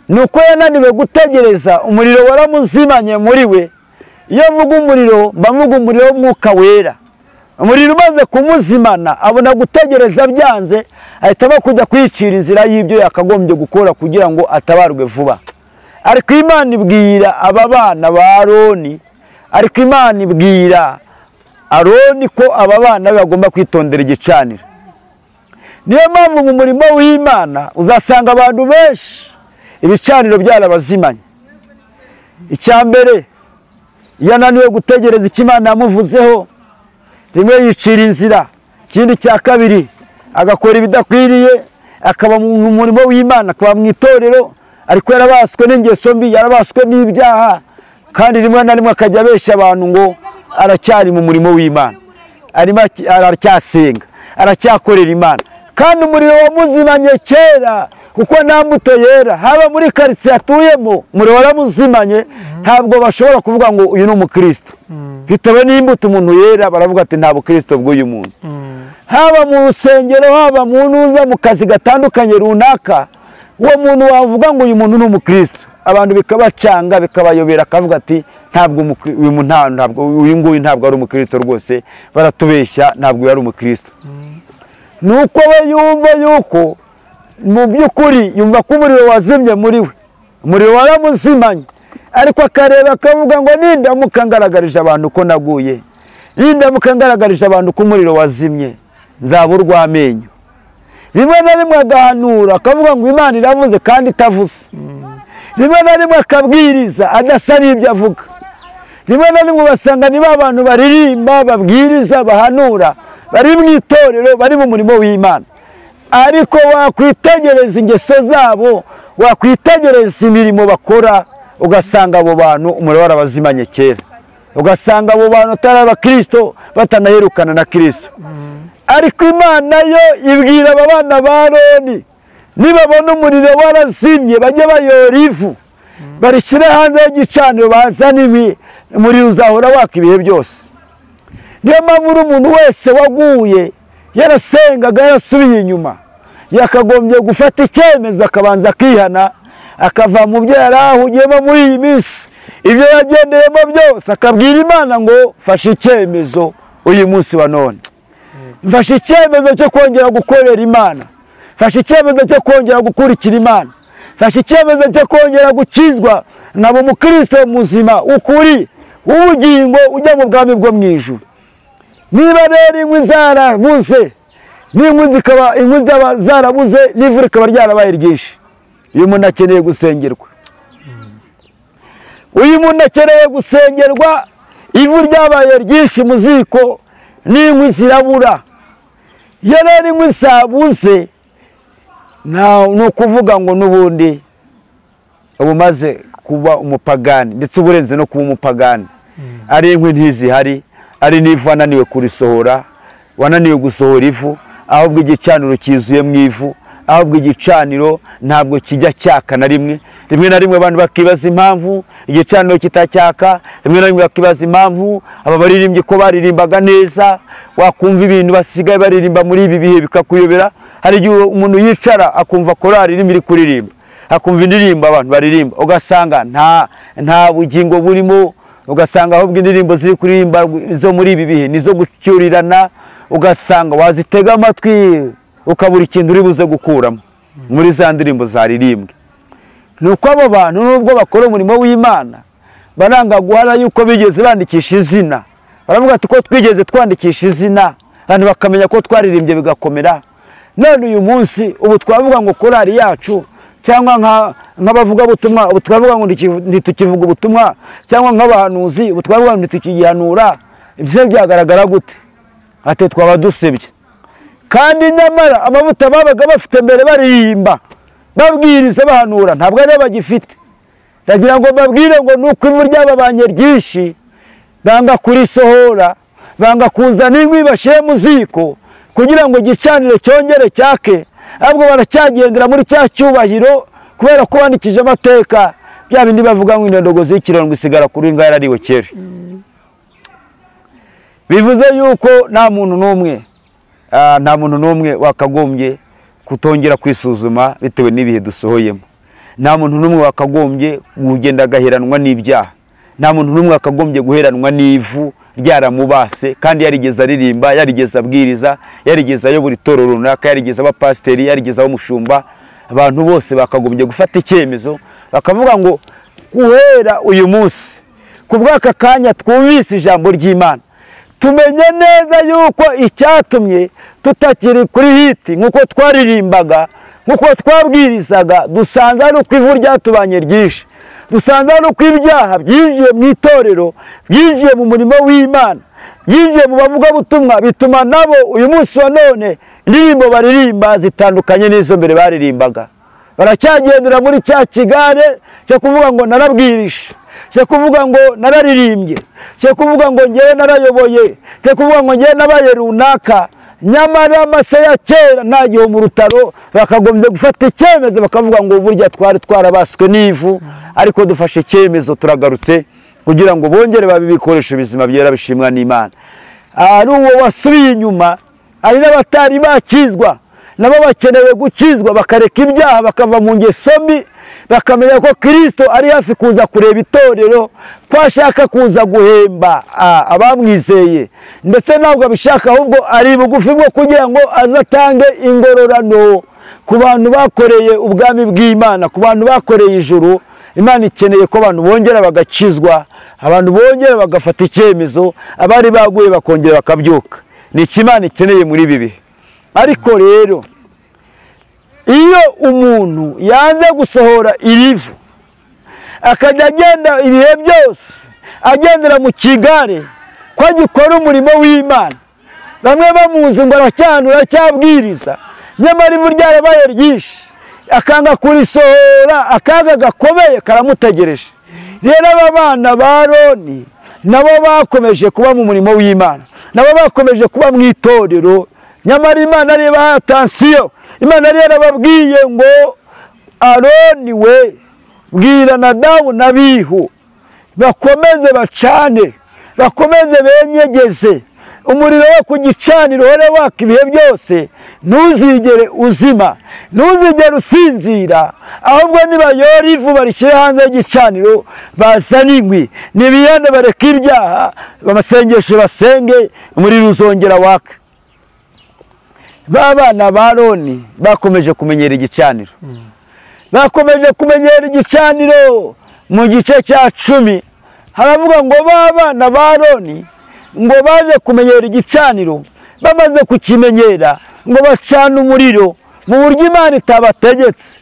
ni uko yananiwe gutegereza, umuriro waramuzimanye muri we. Iyo mvuga umuriro mba mvuga umuriro w'umwuka wera. Umuriro umaze kumuzimana abona gutegereza byanze, ahitamo kujya kwicira inzira y'ibyo yakagombye gukora kugira ngo atabarwe vuba. Ariko Imana ibwira aba bana ba Aroni, ariko Imana ibwira Aroni ko aba bana bagomba kwitondera igicaniro. Niyo mpamvu mu murimo w'Imana uzasanga abantu benshi ibicaniro byarabazimanye. Icya mbere, yananiwe gutegereza icyo Imana yamuvuzeho. Rimwe yicira inzira, ikindi cya kabiri agakora ibidakwiriye, akaba mu murimo w'Imana, akaba mu itorero, ariko yarabaswe n'ingeso mbi, yarabaswe n'ibyaha, kandi rimwe na rimwe akajya abeshya abantu ngo aracyari mu murimo w'Imana, arimo aracyasenga, aracyakorera Imana, kandi umuriro wamuzimanye kera, kuko nta mbuto yera haba muri karitsiye atuyemo, umuriro waramuzimanye. Ntabwo bashobora kuvuga ngo uyu ni umukristo bitewe n'imbuto umuntu yera, baravuga ati nta bukristo bw'uyu muntu. Haba mu rusengero, haba mu ntuza, mu kazi gatandukanye runaka, uwo muntu wavuga ngo uyu muntu ni umukristo, abantu bikabacanga, bikabayobera, akavuga ati ntabwo uyu nguyu ntabwo ari umukristo rwose, baratubeshya, ntabwo yari umukristo. Nuko we yumva yuko mu by'ukuri yumva ko umuriro wazimye muri we, umuriro waramuzimanye, ariko akareba akavuga ngo nindamuka ngaragarije abantu ko naguye, nindamuka ngaragarije abantu ko umuriro wazimye, nzaba urw'amenyo. Rimwe na rimwe agahanura akavuga ngo Imana iravuze kandi itavuze. Rimwe na rimwe akabwiriza adasa n'ibyo avuga. Rimwe na rimwe basanga niba abantu baririmba, babwiriza, bahanura, bari mu itorero, bari mu murimo w'Imana, ariko wakwitegereza ingeso zabo, wakwitegereza imirimo bakora, ugasanga abo bantu umuriro warabazimanye kera, ugasanga abo bantu atari abakristo, batanaherukana na Kristo. Ariko Imana yo ibwira aba bana ba Aroni, nibabona umuriro warazimye bajye bayora ivu barishyire hanze y'igicaniro, bazane umuriro uzahora waka ibihe byose. Niyo mpamvu uri umuntu wese waguye yarasengaga yarasubiye inyuma, yakagombye gufata icyemezo akabanza akihana, akava mu byo yari ahugiyemo muri iyi minsi, ibyo yagendeyemo byose, akabwira Imana ngo fashe icyemezo uyu munsi wa none, mfashe icyemezo cyo kongera gukorera Imana, mfashe icyemezo cyo kongera gukurikira Imana, mfashe icyemezo cyo kongera gukizwa, nkaba umukristo muzima ukuri w'ubugingo ujya mu bwami bwo mu ijuru. Niba rero inkwi zarabuze, n'inkwi zikaba inkwi zarabuze, n'ivu rikaba ryarabaye ryinshi, uyu muntu akeneye gusengerwa. Uyu muntu akeneye gusengerwa. Ivu ryabaye ryinshi mu ziko, n'inkwi zirabura. Iyo rero inkwi zabuze, ni ukuvuga ngo n'ubundi uba umaze kuba umupagani, ndetse uburenze no kuba umupagani. Ari inkwi ntizihari, ari n'ivu wananiwe kurisohora, wananiwe gusohora ivu, ahubwo igicaniro cyuzuye mu ivu, ahubwo igicaniro ntabwo kijya cyaka na rimwe. Rimwe na rimwe abantu bakibaza impamvu igicaniro kitacyaka, rimwe na rimwe bakibaza impamvu aba baririmbyi ko baririmbaga neza, wakumva ibintu basigaye baririmba muri ibi bihe bikakuyobera. Hari igihe umuntu yicara akumva korali irimo iri kuririmba, akumva indirimbo abantu baririmba, ugasanga nta bugingo burimo, ugasanga ahubwo indirimbo ziri kuririmba zo muri ibi bihe nizo gucyurirana, ugasanga wazitega amatwi ukabura ikintu uri buze gukuramo muri za ndirimbo zaririmbwe. Nuko abo bantu nubwo bakora umurimo w'Imana, baranga guhara yuko bigeze bandikisha izina, baravuga ati ko twigeze twandikisha izina, abantu bakamenya ko twaririmbye bigakomera. None uyu munsi ubu twavuga ngo korali yacu, cyangwa nk'abavuga butumwa, ubu twavuga ngo ntitukivuga ubutumwa, cyangwa nk'abahanuzi ubu twavuga ngo ntitukigihanura, ibyo byagaragara gute? Ati twaba dusebye. Kandi nyamara amavuta babaga bafite mbere baririmba, babwiriza, bahanura, ntabwo ari bagifite. Ndagira ngo babwire ngo nuko ivu ryababanye ryinshi, banga kurisohora, banga kuzana inkwi bashyire mu ziko kugira ngo igicaniro cyongere cyake, ahubwo baracyagendera muri cya cyubahiro, kubera ko bandikije amateka bya bindi bavuga ngo indogozi y'ikirondwe isigara kuri inga yarariwe kera. Bivuze yuko nta muntu n'umwe, nta muntu n'umwe wakagombye kutongera kwisuzuma bitewe n'ibihe dusohoyemo. Nta muntu n'umwe wakagombye kugenda agaheranwa n'ibyaha. Nta muntu n'umwe wakagombye guheranwa n'ivu ryaramubase, kandi yarigeze aririmba, yarigeze abwiriza, yarigeze ayobora itorero runaka, yarigeze abapasiteri, yarigeze abamushumba. Abantu bose bakagombye gufata icyemezo bakavuga ngo guhera uyu munsi, ku bw'aka kanya twumvise ijambo ry'Imana, tumenye neza yuko icyatumye tutakiri kuri hiti nk'uko twaririmbaga, nk'uko twabwirizaga, dusanze ari uko ivu ryatubanye ryinshi, dusanze ari uko ibyaha byinjiye mu itorero, byinjiye mu murimo w'Imana, Byinjiye mu bavugabutumwa, bituma nabo uyu munsi wa none indirimbo baririmba zitandukanye n'izo mbere baririmbaga. Baracyagendera muri cya kigare cyo kuvuga ngo narabwirisha, cyo kuvuga ngo nararirimbye, cyo kuvuga ngo ngewe narayoboye, cyo kuvuga ngo ngewe nabaye runaka. Nyamara amase ya kera nta gihe mu rutaro bakagombye gufata icyemezo bakavuga ngo burya twari twarabaswe n'ivu, ariko dufashe icyemezo turagarutse, kugira ngo bongere babe ibikoresho bizima byera bishimwa n'Imana. Ari uwo wasubiye inyuma, ari n'abatari bakizwa nabo bakeneye gukizwa, bakareka ibyaha, bakava mu ngeso mbi, bakamenya ko Kristo ari hafi kuza kureba itorero, ko ashaka kuza guhemba abamwizeye, ndetse ntabwo abishaka, ahubwo ari bugufi bwo kugira ngo azatange ingororano ku bantu bakoreye ubwami bw'Imana, ku bantu bakoreye ijuru. Imana ikeneye ko abantu bongera bagakizwa, abantu bongera bagafata icyemezo, abari baguye bakongera bakabyuka. Ni iki Imana ikeneye muri ibi bihe. Ariko rero iyo umuntu yanze gusohora irivu, akajya agenda ibihe byose agendera mu kigare ko agikora umurimo w'Imana, bamwe bamuzi ngo aracyanura aracyabwiriza, nyamara ivu ryarabaye ryinshi, akanga kurisohora, akaga gakomeye karamutegereje. Rero aba bana ba Aroni nabo bakomeje kuba mu murimo w'Imana, nabo bakomeje kuba mu itorero, nyamara Imana ari batansiyo. Imana yari yarababwiye ngo Aroni we, bwira Nadabu na Abihu bakomeze bacane, bakomeze benyegeze umuriro wo ku gicaniro uhore waka ibihe byose, ntuzigere uzima, ntuzigere usinzira, ahubwo nibayora ivu barishyire hanze y'igicaniro, bazane inkwi, nibiyane bareke ibyaha, bamasengesho basenge, umuriro uzongera waka. Ba bana ba Aroni bakomeje kumenyera igicaniro, bakomeje kumenyera igicaniro. Mu gice cya 10 haravuga ngo ba bana ba Aroni ngo baje kumenyera igicaniro, bamaze kukimenyera ngo bacana umuriro mu buryo Imana itabategetse.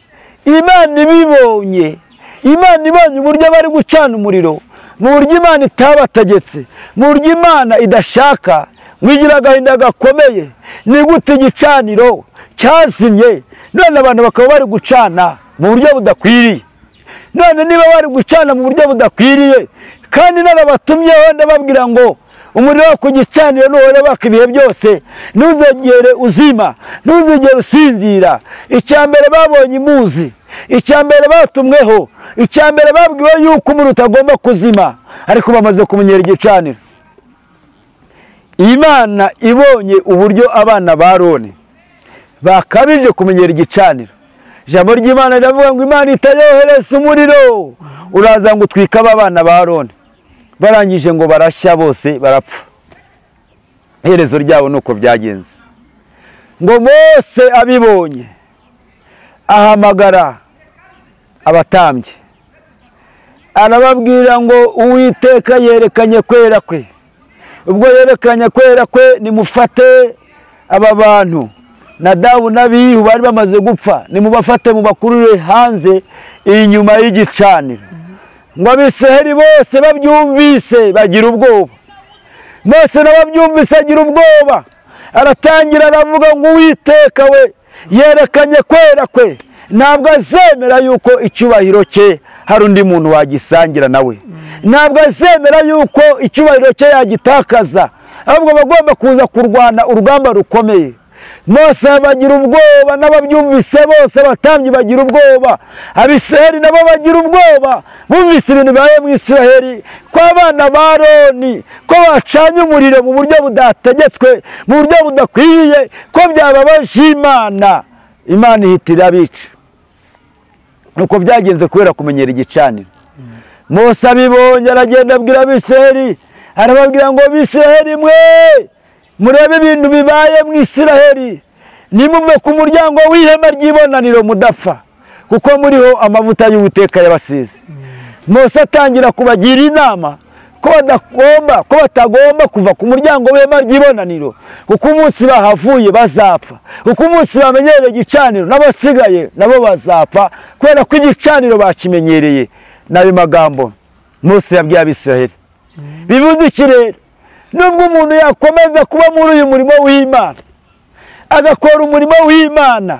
Imana ibibonye, Imana ibonye uburyo bari gucana umuriro mu buryo Imana itabategetse, mu buryo Imana idashaka, mwigira agahinda gakomeye. Ni gute igicaniro cyazimye none abantu bakaba bari gucana mu buryo budakwiriye? None niba bari gucana mu buryo budakwiriye, kandi narabatumyeho ndababwira ngo umuriro ku gicaniro nuhore waka ibihe byose, ntuzigere uzima, ntuzigere usinzira. Icya mbere babonye imuzi, icya mbere batumweho, icya mbere babwiwe yuko umuriro utagomba kuzima, ariko bamaze kumenyera igicaniro. Imana ibonye uburyo abana ba Aroni bakabije kumenyera igicaniro, ijambo ry'Imana riravuga ngo Imana itayohereza umuriro uraza ngo utwike aba bana ba Aroni. Barangije ngo barashya bose barapfa. Iherezo ryabo nuko byagenze. Ngo Mose abibonye ahamagara abatambyi, arababwira ngo Uwiteka yerekanye kwera kwe. Ubwo yerekanye kwera kwe, nimufate aba bantu Nadabu n'Abihu bari bamaze gupfa, nimubafate mubakurure hanze inyuma y'igicaniro. Ngo Abisirayeli bose babyumvise bagira ubwoba. Mose nababyumvise agira ubwoba, aratangira aravuga ngo Uwiteka we yerekanye kwera kwe, ntabwo azemera yuko icyubahiro cye hari undi muntu wagisangira nawe, ntabwo azemera yuko icyubahiro cye yagitakaza, ahubwo bagomba kuza kurwana urugamba rukomeye. Mose bagira ubwoba, n'ababyumvise bose abatambyi bagira ubwoba, Abisirayeli nabo bagira ubwoba, bumvise ibintu bibaye mu Isirayeli, ko abana ba Aroni ko bacanye umuriro mu buryo budategetswe, mu buryo budakwiye, ko byababaje Imana. Imana ihitira abica. Nuko byagenze kubera kumenyera igicaniro. Mose abibonye aragenda abwira Abisirayeli, arababwira ngo Bisirayeli mwe, murebe ibintu bibaye mu Isirayeli, nimuve ku muryango w'ihema ry'ibonaniro mudapfa, kuko muriho amavuta y'Uwiteka yabasize. Mose atangira kubagira inama ko batagomba kuva ku muryango w'ihema ry'ibonaniro, kuko umunsi bahavuye bazapfa, kuko umunsi bamenyereye igicaniro n'abasigaye nabo bazapfa, kubera ko igicaniro bakimenyereye. N'ayo magambo Mose yabwiye Abisirayeli. Bivuze iki rero? Nubwo umuntu yakomeza kuba muri uyu murimo w'Imana, agakora umurimo w'Imana,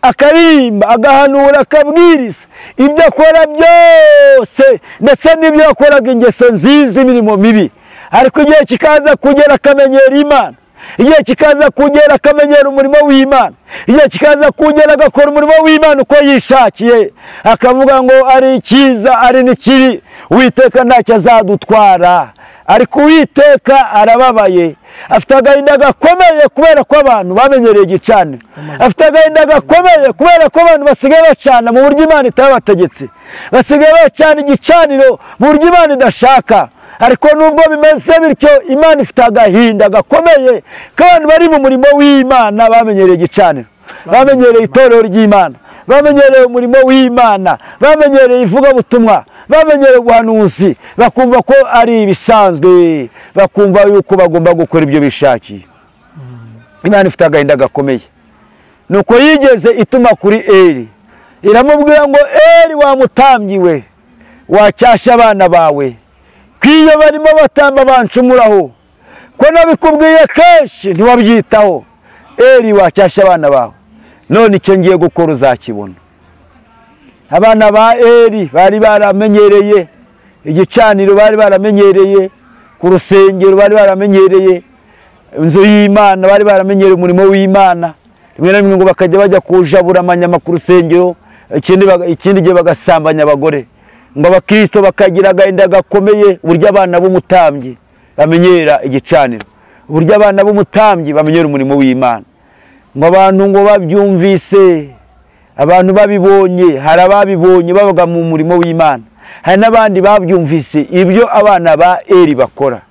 akaririmba, agahanura, akabwiriza, ibyo akora byose ndetse n'ibyo yakoraga ingeso nziza, imirimo mibi, ariko igihe kikaza kugera akamenyera Imana, igihe kikaza kugera akamenyera umurimo w'Imana, igihe kikaza kugera agakora umurimo w'Imana uko yishakiye, akavuga ngo ari icyiza ari n'ikibi, Uwiteka ntacyo azadutwara. Ariko Uwiteka arababaye, afite agahinda gakomeye kubera ko abantu bamenyereye igicaniro, afite agahinda gakomeye kubera ko abantu basigaye bacana mu buryo Imana itabategetse, basigaye bacana igicaniro mu buryo Imana idashaka. Ariko nubwo bimeze bityo, Imana ifite agahinda gakomeye k'abantu bari mu murimo w'Imana bamenyereye igicaniro, bamenyereye itorero ry'Imana, bamenyereye umurimo w'Imana, bamenyereye ivugabutumwa, bamenyereye ubuhanuzi, bakumva ko ari ibisanzwe, bakumva yuko bagomba gukora ibyo bishakiye. Imana ifite agahinda gakomeye. Nuko yigeze ituma kuri Eli, iramubwira ngo Eli wa mutambyi we, wacyashya abana bawe, ko iyo barimo batamba bancumuraho, ko nabikubwiye kenshi ntiwabyitaho. Eli wacyashya abana bawe, none icyo ngiye gukora uzakibona. Abana ba Eli bari baramenyereye igicaniro, bari baramenyereye ku rusengero, bari baramenyereye inzu y'Imana, bari baramenyereye umurimo w'Imana. Rimwe na rimwe ngo bakajya bajya kujabura amanyama ku rusengero, ikindi gihe bagasambanya abagore. Ngo abakristo bakagira agahinda gakomeye uburyo abana b'umutambyi bamenyera igicaniro, uburyo abana b'umutambyi bamenyera umurimo w'Imana. Ngo abantu ngo babyumvise, abantu babibonye, hari ababibonye babaga mu murimo w'Imana, hari n'abandi babyumvise ibyo abana ba Eli bakora,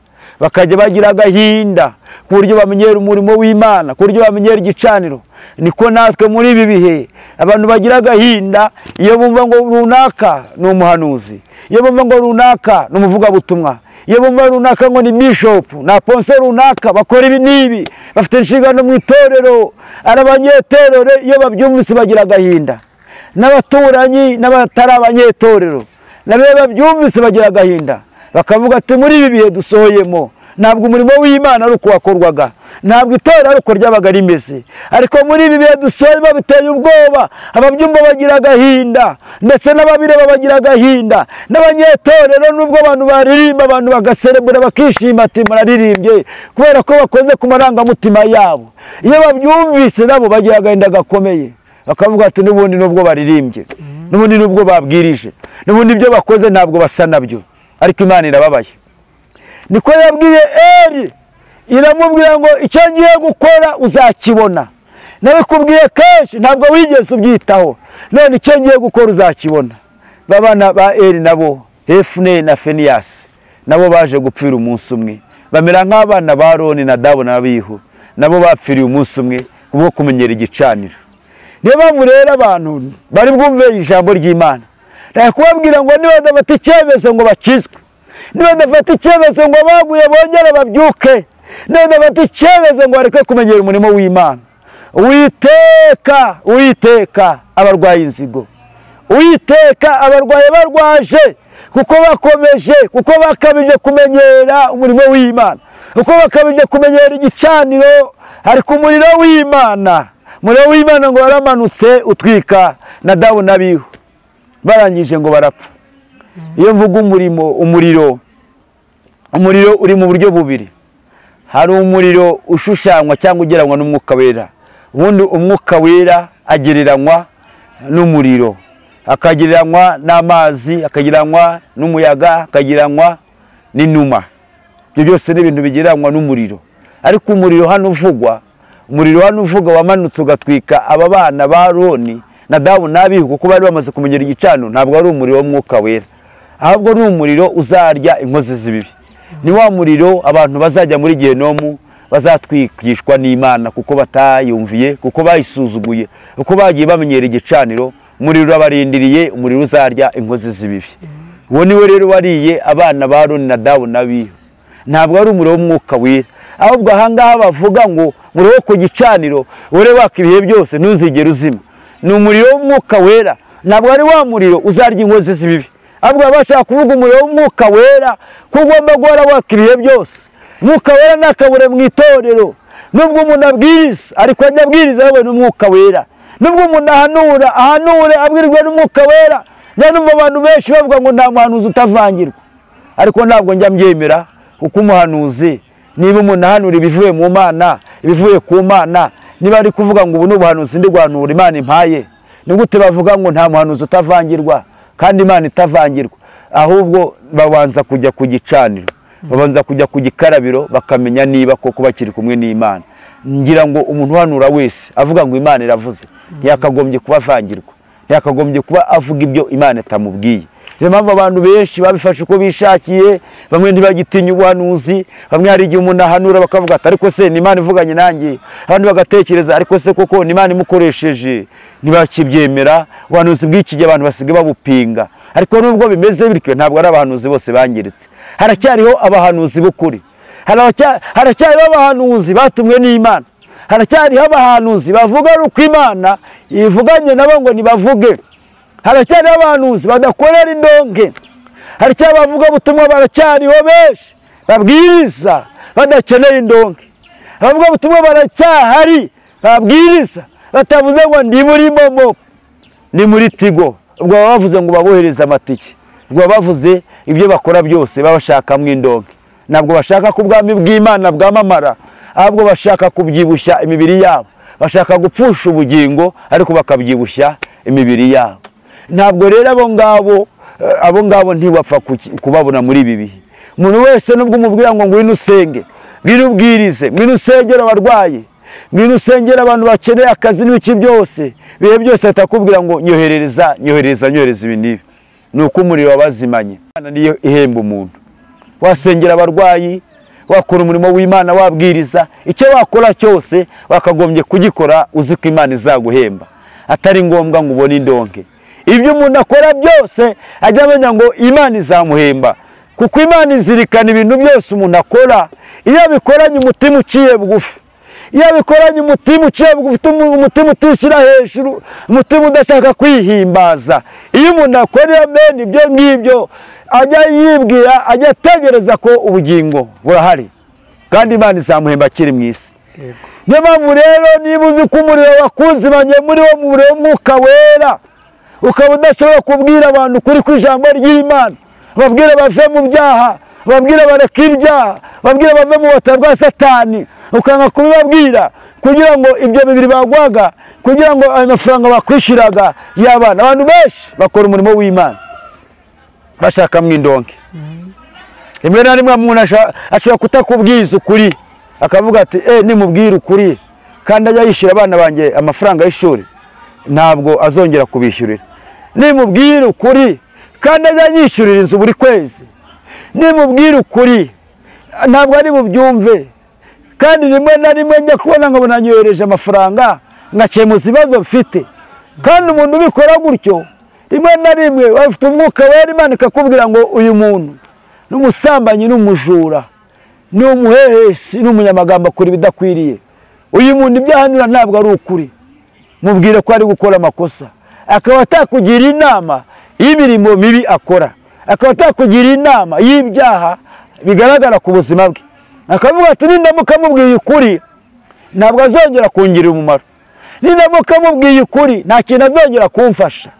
bakajya bagira agahinda ku buryo bamenyera umurimo w'Imana, ku buryo bamenyera igicaniro. Niko natwe muri ibi bihe abantu bagira agahinda iyo bumva ngo runaka ni umuhanuzi, iyo bumva ngo runaka ni umuvugabutumwa, iyo bumva runaka ngo ni bishop na apostle runaka, bakora ibi n'ibi, bafite inshingano mu itorero, ari abanyetorero. Iyo babyumvise bagira agahinda, n'abaturanyi n'abatari abanyetorero nabo babyumvise bagira agahinda, bakavuga ati muri ibi bihe dusohoyemo ntabwo umurimo w'Imana ari uko wakorwaga, ntabwo itorero ari uko ryabaga rimeze, ariko muri ibi bihe dusohoyemo biteye ubwoba. Ababyumva bagira agahinda, ndetse n'ababireba bagira agahinda, n'abanyetorero nubwo abantu baririmba, abantu bagaserebura bakishima ati muraririmbye, kubera ko bakoze ku marangamutima yabo. Iyo babyumvise nabo bagira agahinda gakomeye, bakavuga ati n'ubundi nubwo baririmbye, n'ubundi nubwo babwirije, n'ubundi ibyo bakoze ntabwo basa nabyo, ariko Imana irababaye. Niko yabwiye Eli, iramubwira ngo icyo ngiye gukora uzakibona, nabikubwiye kenshi ntabwo wigeze ubyitaho, none icyo ngiye gukora uzakibona. Babana ba Eli nabo Hefune na Feniyasi nabo baje gupfira umunsi umwe, bamera nk'abana ba Aroni na Nadabu na Abihu, nabo bapfiriye umunsi umwe kubwo kumenyera igicaniro. Niyo mpamvu rero abantu bari bwumve ijambo ry'Imana, ndakubabwira ngo niba badafata icyemezo ngo bakizwe, niba badafata icyemezo ngo baguye bongere babyuke, niba badafata icyemezo ngo bareke kumenyera umurimo w'Imana, Uwiteka, Uwiteka abarwaye inzigo, Uwiteka abarwaye barwaje, kuko bakomeje, kuko bakabije kumenyera umurimo w'Imana, kuko bakabije kumenyera igicaniro. Ariko umuriro w'Imana, umuriro w'Imana ngo waramanutse utwika Nadabu na Abihu, barangije ngo barapfa. Iyo mvuga umurimo, umuriro uri mu buryo bubiri. Hari umuriro ushushanywa cyangwa ugereranywa n'umwuka wera. Ubundi umwuka wera agereranywa n'umuriro, akagereranywa n'amazi, akagereranywa n'umuyaga, akagereranywa n'inuma. Ibyo byose ni ibintu bigereranywa n'umuriro. Ariko umuriro hano uvugwa, umuriro hano uvuga wamanutse ugatwika aba bana ba Aroni Nadabu na Abihu, kuko bari bamaze kumenyera igicaniro, ntabwo ari umuriro w'umwuka wera, ahubwo ni umuriro uzarya inkozi z'ibibi. Ni wa muriro abantu bazajya muri gehinomu bazatwikishwa n'Imana kuko batayumviye, kuko bayisuzuguye, kuko bagiye bamenyera igicaniro. Umuriro urabarindiriye, umuriro uzarya inkozi z'ibibi. Uwo niwe rero wariye abana ba Aroni Nadabu na Abihu. Ntabwo ari umuriro w'umwuka wera, ahubwo ahangaha bavuga ngo umuriro wo ku gicaniro ure waka ibihe byose ntuzigere uzima. Ni umuriro w'umwuka wera, ntabwo ari wa muriro uzarya inkozi z'ibibi, ahubwo bashaka kuvuga umuriro w'umwuka wera ko ugomba guhora waka ibihe byose. Umwuka wera ntakabure mu itorero. Nubwo umuntu abwiriza ariko ajya abwiriza yewe n'umwuka wera. Nubwo umuntu ahanura ahanure abwirwa n'umwuka wera. Njya numva abantu benshi bavuga ngo nta muhanuzi utavangirwa, ariko ntabwo njya mbyemera, kuko umuhanuzi niba umuntu ahanura ibivuye mu Mana, ibivuye ku Mana, niba ari kuvuga ngo ubu ni ubuhanuzi ndi guhanura Imana impaye, ni gute bavuga ngo nta muhanuzi utavangirwa kandi Imana itavangirwa? Ahubwo babanza kujya ku gicaniro, babanza kujya ku gikarabiro, bakamenya niba koko bakiri kumwe n'Imana. Ngira ngo umuntu uhanura wese avuga ngo Imana iravuze, ntiyakagombye kuba avangirwa, ntiyakagombye kuba avuga ibyo Imana itamubwiye. Niyo mpamvu abantu benshi babifashe uko bishakiye, bamwe ntibagitinya ubuhanuzi, bamwe hari igihe umuntu ahanura bakavuga ati ariko se ni Imana ivuganye nanjye, abandi bagatekereza ariko se koko ni Imana imukoresheje, ntibakibyemera. Ubuhanuzi bw'iki gihe abantu basigaye babupinga. Ariko nubwo bimeze bityo, ntabwo ari abahanuzi bose bangiritse. Haracyariho abahanuzi b'ukuri, haracyariho abahanuzi batumwe n'Imana, haracyariho abahanuzi bavuga uko Imana ivuganye nabo ngo nibavuge, haracyariho abahanuzi badakorera indonke, haracyari abavuga ubutumwa, baracyariho benshi babwiriza badakeneye indonke. Abavuga ubutumwa baracyahari babwiriza batavuze ngo ndi muri momo, ni muri tigo. Ubwo baba bavuze ngo babohereze amatike, ubwo baba bavuze ibyo bakora byose babashakamo indonke. Ntabwo bashaka ko ubwami bw'Imana bwamamara, ahubwo bashaka kubyibushya imibiri yabo, bashaka gupfusha ubugingo ariko bakabyibushya imibiri yabo. Ntabwo rero abo ngabo ntiwapfa kubabona muri ibi bihe. Umuntu wese nubwo umubwira ngo ngwino usenge, ngwino ubwirize, ngwino usengere abarwayi, ngwino usengere abantu bakeneye akazi n'ibiki byose, bihe byose atakubwira ngo nyoherereza, nyoherereza, nyohereza ibi n'ibi. Ni uko umuriro wabazimanye. Imana niyo ihemba umuntu. Wasengera abarwayi, wakora umurimo w'Imana, wabwiriza, icyo wakora cyose wakagombye kugikora uzi ko Imana izaguhemba, atari ngombwa ngo ubone indonke. Ibyo umuntu akora byose ajya amenya ngo Imana izamuhemba, kuko Imana izirikana ibintu byose umuntu akora. Iyo abikoranye umutima uciye bugufi, iyo abikoranye umutima uciye bugufi, umutima utishyira hejuru, umutima udashaka kwihimbaza, iyo umuntu akora bene ibyo ngibyo ajya yibwira, ajya ategereza ko ubugingo burahari kandi Imana izamuhemba akiri mu isi. Niyo mpamvu rero niba uzi ko umuriro wakuzimanye muri wo muriro w'umwuka wera, ukaba udashobora kubwira abantu ukuri kw'ijambo ry'Imana, babwira bave mu byaha, babwira bareke ibyaha, babwira bave mu bubata bwa Satani, ukanga kubibabwira kugira ngo ibyo bibiri bagwaga, kugira ngo ayo mafaranga bakwishyuraga y'abana. Abantu benshi bakora umurimo w'Imana bashakamo indonke. Rimwe na rimwe umuntu ashobora kutakubwiza ukuri, akavuga ati nimubwira ukuri kandi ajya yishyura abana banjye amafaranga y'ishuri, ntabwo azongera kubishyurira. Nimubwira ukuri kandi ajya yishyurira inzu buri kwezi, nimubwira ukuri ntabwo ari bubyumve. Kandi rimwe na rimwe njya kubona nkabona nyohereje amafaranga ngakemuza ibibazo mfite. Kandi umuntu ubikora gutyo rimwe na rimwe afite umwuka wera, Imana ikakubwira ngo uyu muntu ni umusambanyi, ni umujura, ni umuhehesi, ni umunyamagambo akora ibidakwiriye. Uyu muntu ibyo ahanura ntabwo ari ukuri, mubwire ko ari gukora amakosa. Akaba atakugira inama y'imirimo mibi akora, akaba atakugira inama y'ibyaha bigaragara ku buzima bwe. Akavuga ati nindamuka mubwiye ukuri ntabwo azongera kungirira umumaro, nindamuka mubwiye ukuri nta kintu azongera kumfasha.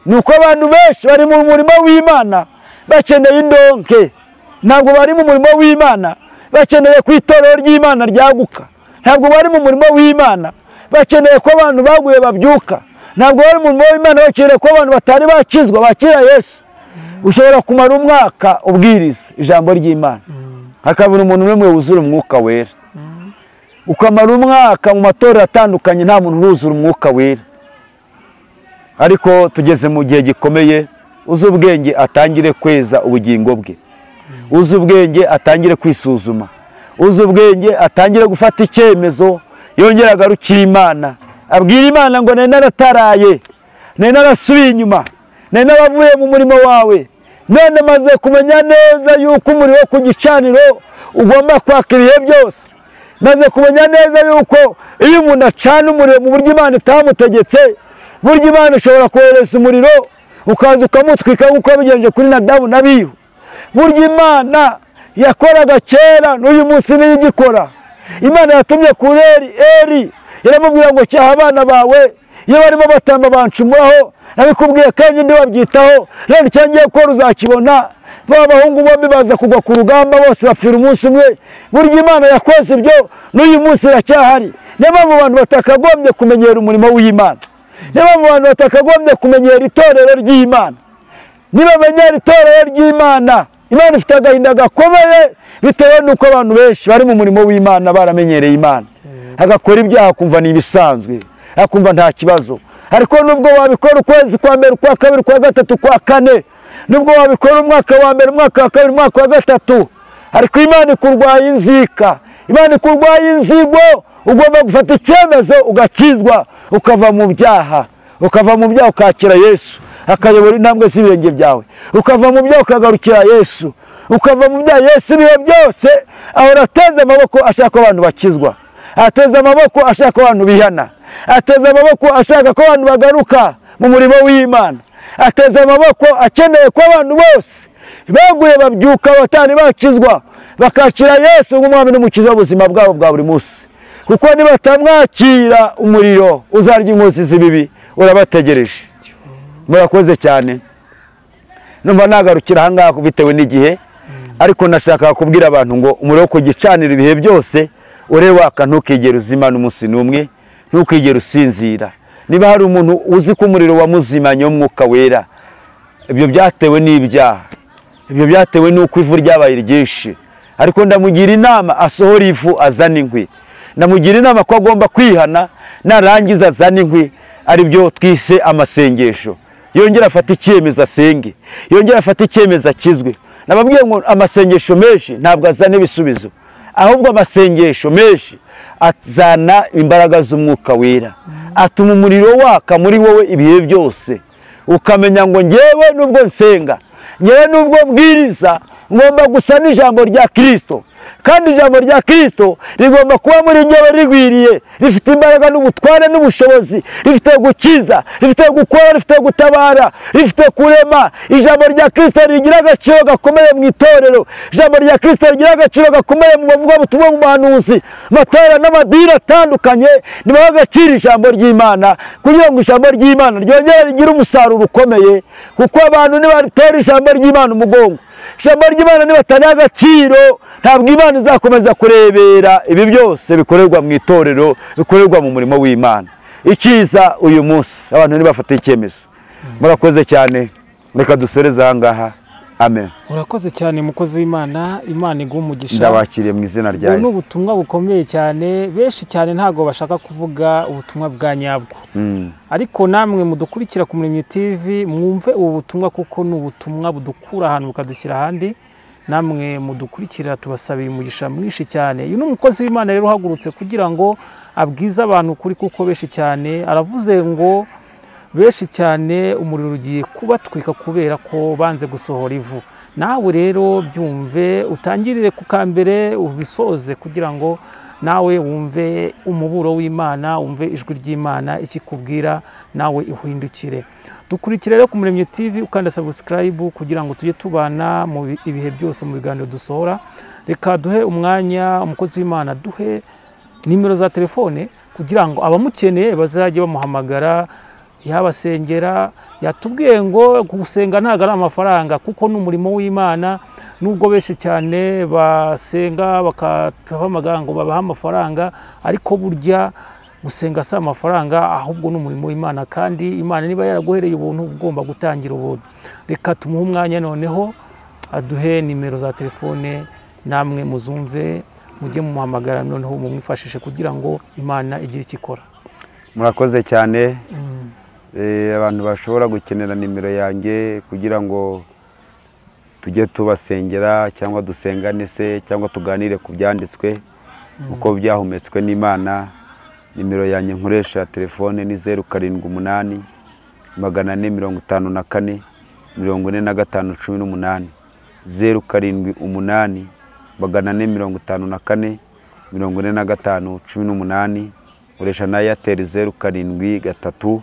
Nuko abantu benshi bari mu murimo w'Imana bakeneye indonke, ntabwo bari mu murimo w'Imana bakeneye ko itorero ry'Imana ryaguka, ntabwo bari mu murimo w'Imana bakeneye ko abantu baguye babyuka, ntabwo bari mu murimo w'Imana bakeneye ko abantu batari bakizwa bakira Yesu. Ushobora kumara umwaka ubwiriza ijambo ry'Imana, hakabura umuntu umwe wuzura umwuka wera. Ukamara umwaka mu matorero atandukanye nta muntu uruzura umwuka wera. Ariko tugeze mu gihe gikomeye, uzi ubwenge atangire kweza ubugingo bwe, uzi ubwenge atangire kwisuzuma, uzi ubwenge atangire gufata icyemezo, yongera agarukira Imana, abwira Imana ngo nari narataraye, nari narasubiye inyuma, nari naravuye mu murimo wawe, none maze kumenya neza yuko umuriro wo ku gicaniro ugomba kwaka ibihe byose. Maze kumenya neza yuko iyo umuntu acana umuriro mu buryo Imana itamutegetse, buryo Imana ishobora kohereza umuriro ukaza ukamutwika nk'uko yabigenje kuri Nadabu na Abihu. Buryo Imana yakoraga kera n'uyu munsi niyo igikora. Imana yatumye kuri Eli iramubwira ngo cyaha abana bawe iyo barimo batamba bancumuraho, nabikubwiye kandi ntiwabyitaho, none icyo ngiye gukora uzakibona. Ba bahungu bombi baza kugwa ku rugamba bose bapfira umunsi umwe. Burya Imana yakoze ibyo n'uyu munsi iracyahari. Niyo mpamvu abantu batakagombye kumenyera umurimo w'Imana, niyo mpamvu abantu batakagombye kumenyera itorero ry'Imana. Niba bamenyera itorero ry'Imana, Imana ifite agahinda gakomeye bitewe n'uko abantu benshi bari mu murimo w'Imana baramenyereye Imana, agakora ibyaha akumva ni ibisanzwe, akumva nta kibazo. Ariko nubwo wabikora ukwezi kwa mbere, kwa kabiri, kwa gatatu, kwa kane, nubwo wabikora umwaka wa mbere, umwaka wa kabiri, umwaka wa gatatu, ariko Imana ikurwaye inzika, Imana ikurwaye inzigo. Ugomba gufata icyemezo ugakizwa, ukava mu byaha, ukava mu byaha ukakira Yesu akayobora intambwe z'ibirenge byawe, ukava mu byaha ukagarukira Yesu, ukava mu byaha. Yesu ibihe byose ahora ateze amaboko ashaka ko abantu bakizwa, ateze amaboko ashaka ko abantu bihana, ateze amaboko ashaka ko abantu bagaruka mu murimo w'Imana, ateze amaboko akeneye ko abantu bose baguye babyuka batari bakizwa bakakira Yesu nk'umwami n'umukiza w'ubuzima bwabo bwa buri munsi. Kuko nibatamwakira umuriro uzarya inkozi z'ibibi urabategereje. Murakoze cyane. Numva nagarukira aha ngaha bitewe n'igihe, ariko nashaka kubwira abantu ngo umuriro wo kugicanira ibihe byose ure waka, ntukigere uzimana umunsi n'umwe, ntukigere usinzira. Niba hari umuntu uzi ko umuriro wamuzimanye w'umwuka wera, ibyo byatewe n'ibyaha, ibyo byatewe n'uko ivu ryabaye ryinshi, ariko ndamugira inama asohora ivu azana inkwi. Ndamugira inama ko agomba kwihana, narangiza azana inkwi, ari byo twise amasengesho. Yongera afata icyemezo asenge, yongera afata icyemezo akizwe. Nababwiye ngo amasengesho menshi ntabwo azana ibisubizo, ahubwo amasengesho menshi azana imbaraga z'umwuka wera, atuma umuriro waka muri wowe ibihe byose. Ukamenya ngo ngewe nubwo nsenga, ngewe nubwo mbwiriza, ngomba gusa n'ijambo rya Kristo, kandi ijambo rya Kristo rigomba kuba muri ngewe rigwiriye, rifite imbaraga n'ubutware n'ubushobozi, rifite gukiza, rifite gukora, rifite gutabara, rifite kurema. Ijambo rya Kristo rigira agaciro gakomeye mu itorero, ijambo rya Kristo rigira agaciro gakomeye mu bavugabutumwa, mu bahanuzi, matora n'amadini atandukanye. Nibaha agaciro ijambo ry'Imana kugira ngo ijambo ry'Imana ryongere rigire umusaruro ukomeye, kuko abantu nibatera ijambo ry'Imana umugongo, ijambo ry'Imana nibatariha agaciro, ntabwo Imana izakomeza kurebera ibi byose bikorerwa mu itorero, bikorerwa mu murimo w'Imana. Icyiza uyu munsi abantu ntibafate icyemezo. Murakoze cyane, reka dusoreze aha ngaha. Amen. Urakoze cyane mukozi w'Imana, Imana iguhe umugisha. Ndabakiriye mu izina rya Yesu. Ubu ni ubutumwa bukomeye cyane, benshi cyane ntago bashaka kuvuga ubutumwa bwa nyabwo. Ariko namwe mudukurikira ku Muremyi TV mwumve ubu butumwa, kuko ni ubutumwa budukura ahantu bukadushyira ahandi. Namwe mudukurikira tubasabiye umugisha mwinshi cyane. Uyu ni umukozi w'Imana rero uhagurutse kugira ngo abwize abantu kuri, kuko benshi cyane aravuze ngo benshi cyane umuriro ugiye kubatwika kubera ko banze gusohora ivu. Nawe rero byumve, utangirire ku kambere ubisoze kugira ngo nawe wumve umuburo w'Imana, wumve ijwi ry'Imana ikikubwira, nawe uhindukire. Dukurikire rero ku Muremyi TV, ukanda subscribe kugira ngo tujye tubana mu ibihe byose mu biganiro dusohora. Reka duhe umwanya umukozi w'Imana, duhe nimero za telefone kugira ngo abamukeneye bazajye bamuhamagara, yabasengera. Yatubwiye ngo gusenga ntago ari amafaranga, kuko ni umurimo w'Imana. Nubwo benshi cyane basenga bakatuhamagara ngo babahe amafaranga, ariko burya gusenga si amafaranga, ahubwo ni umurimo w'Imana, kandi Imana niba yaraguhereye ubuntu ugomba gutangira ubuntu. Reka tumuhe umwanya noneho aduhe nimero za telefone, namwe muzumve, mujye mumuhamagara noneho mumwifashishe kugira ngo Imana igire icyo ikora. Murakoze cyane. Abantu bashobora gukenera nimero yanjye kugira ngo tujye tubasengera cyangwa dusengane se cyangwa tuganire ku byanditswe uko byahumetswe n'Imana, nimero yanjye nkoresha ya telefone ni 078 454 45 18, 078 454 45 18. Nkoresha na Airtel 073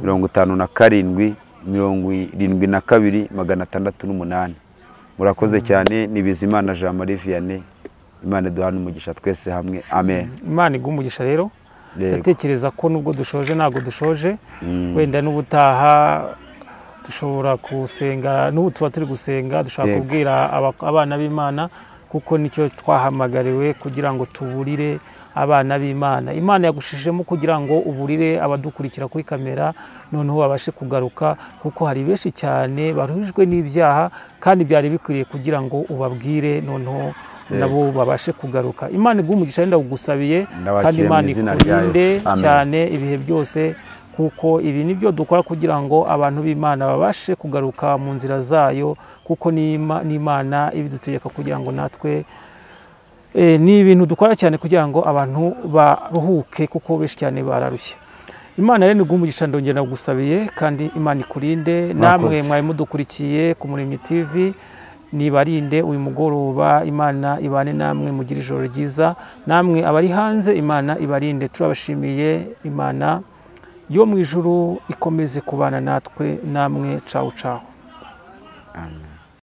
57 72 608. Murakoze cyane. Ni Bizimana Jean Marie Vianney. Imana iduhane umugisha twese hamwe, amen. Imana iguhe umugisha rero. Ndatekereza ko nubwo dushoje ntabwo dushoje, wenda n'ubutaha dushobora gusenga, n'ubu tuba turi gusenga dushobora kubwira abana b'Imana, kuko nicyo twahamagariwe kugira ngo tuburire abana b'Imana. Imana yagushijemo kugira ngo uburire abadukurikira kuri kamera, noneho babashe kugaruka, kuko hari benshi cyane baruhijwe n'ibyaha kandi byari bikwiriye kugira ngo ubabwire, noneho nabo babashe kugaruka. Imana iguhe umugisha, ndagusabiye kandi Imana ikurinde cyane ibihe byose, kuko ibi nibyo dukora kugira ngo abantu b'Imana babashe kugaruka mu nzira zayo, kuko n'Imana ibidutegeka kugira ngo natwe ni ibintu dukora cyane kugira ngo abantu baruhuke, kuko benshi cyane bararushye. Imana rero iguhe umugisha, ndongera ndagusabiye kandi Imana ikurinde. Namwe mwari mudukurikiye ku Muremyi TV, nibarinde uyu mugoroba, Imana ibane namwe, mugire ijoro ryiza. Namwe abari hanze, Imana ibarinde. Turabashimiye. Imana yo mu ijuru ikomeze kubana natwe namwe. Cawu cawu. Amen.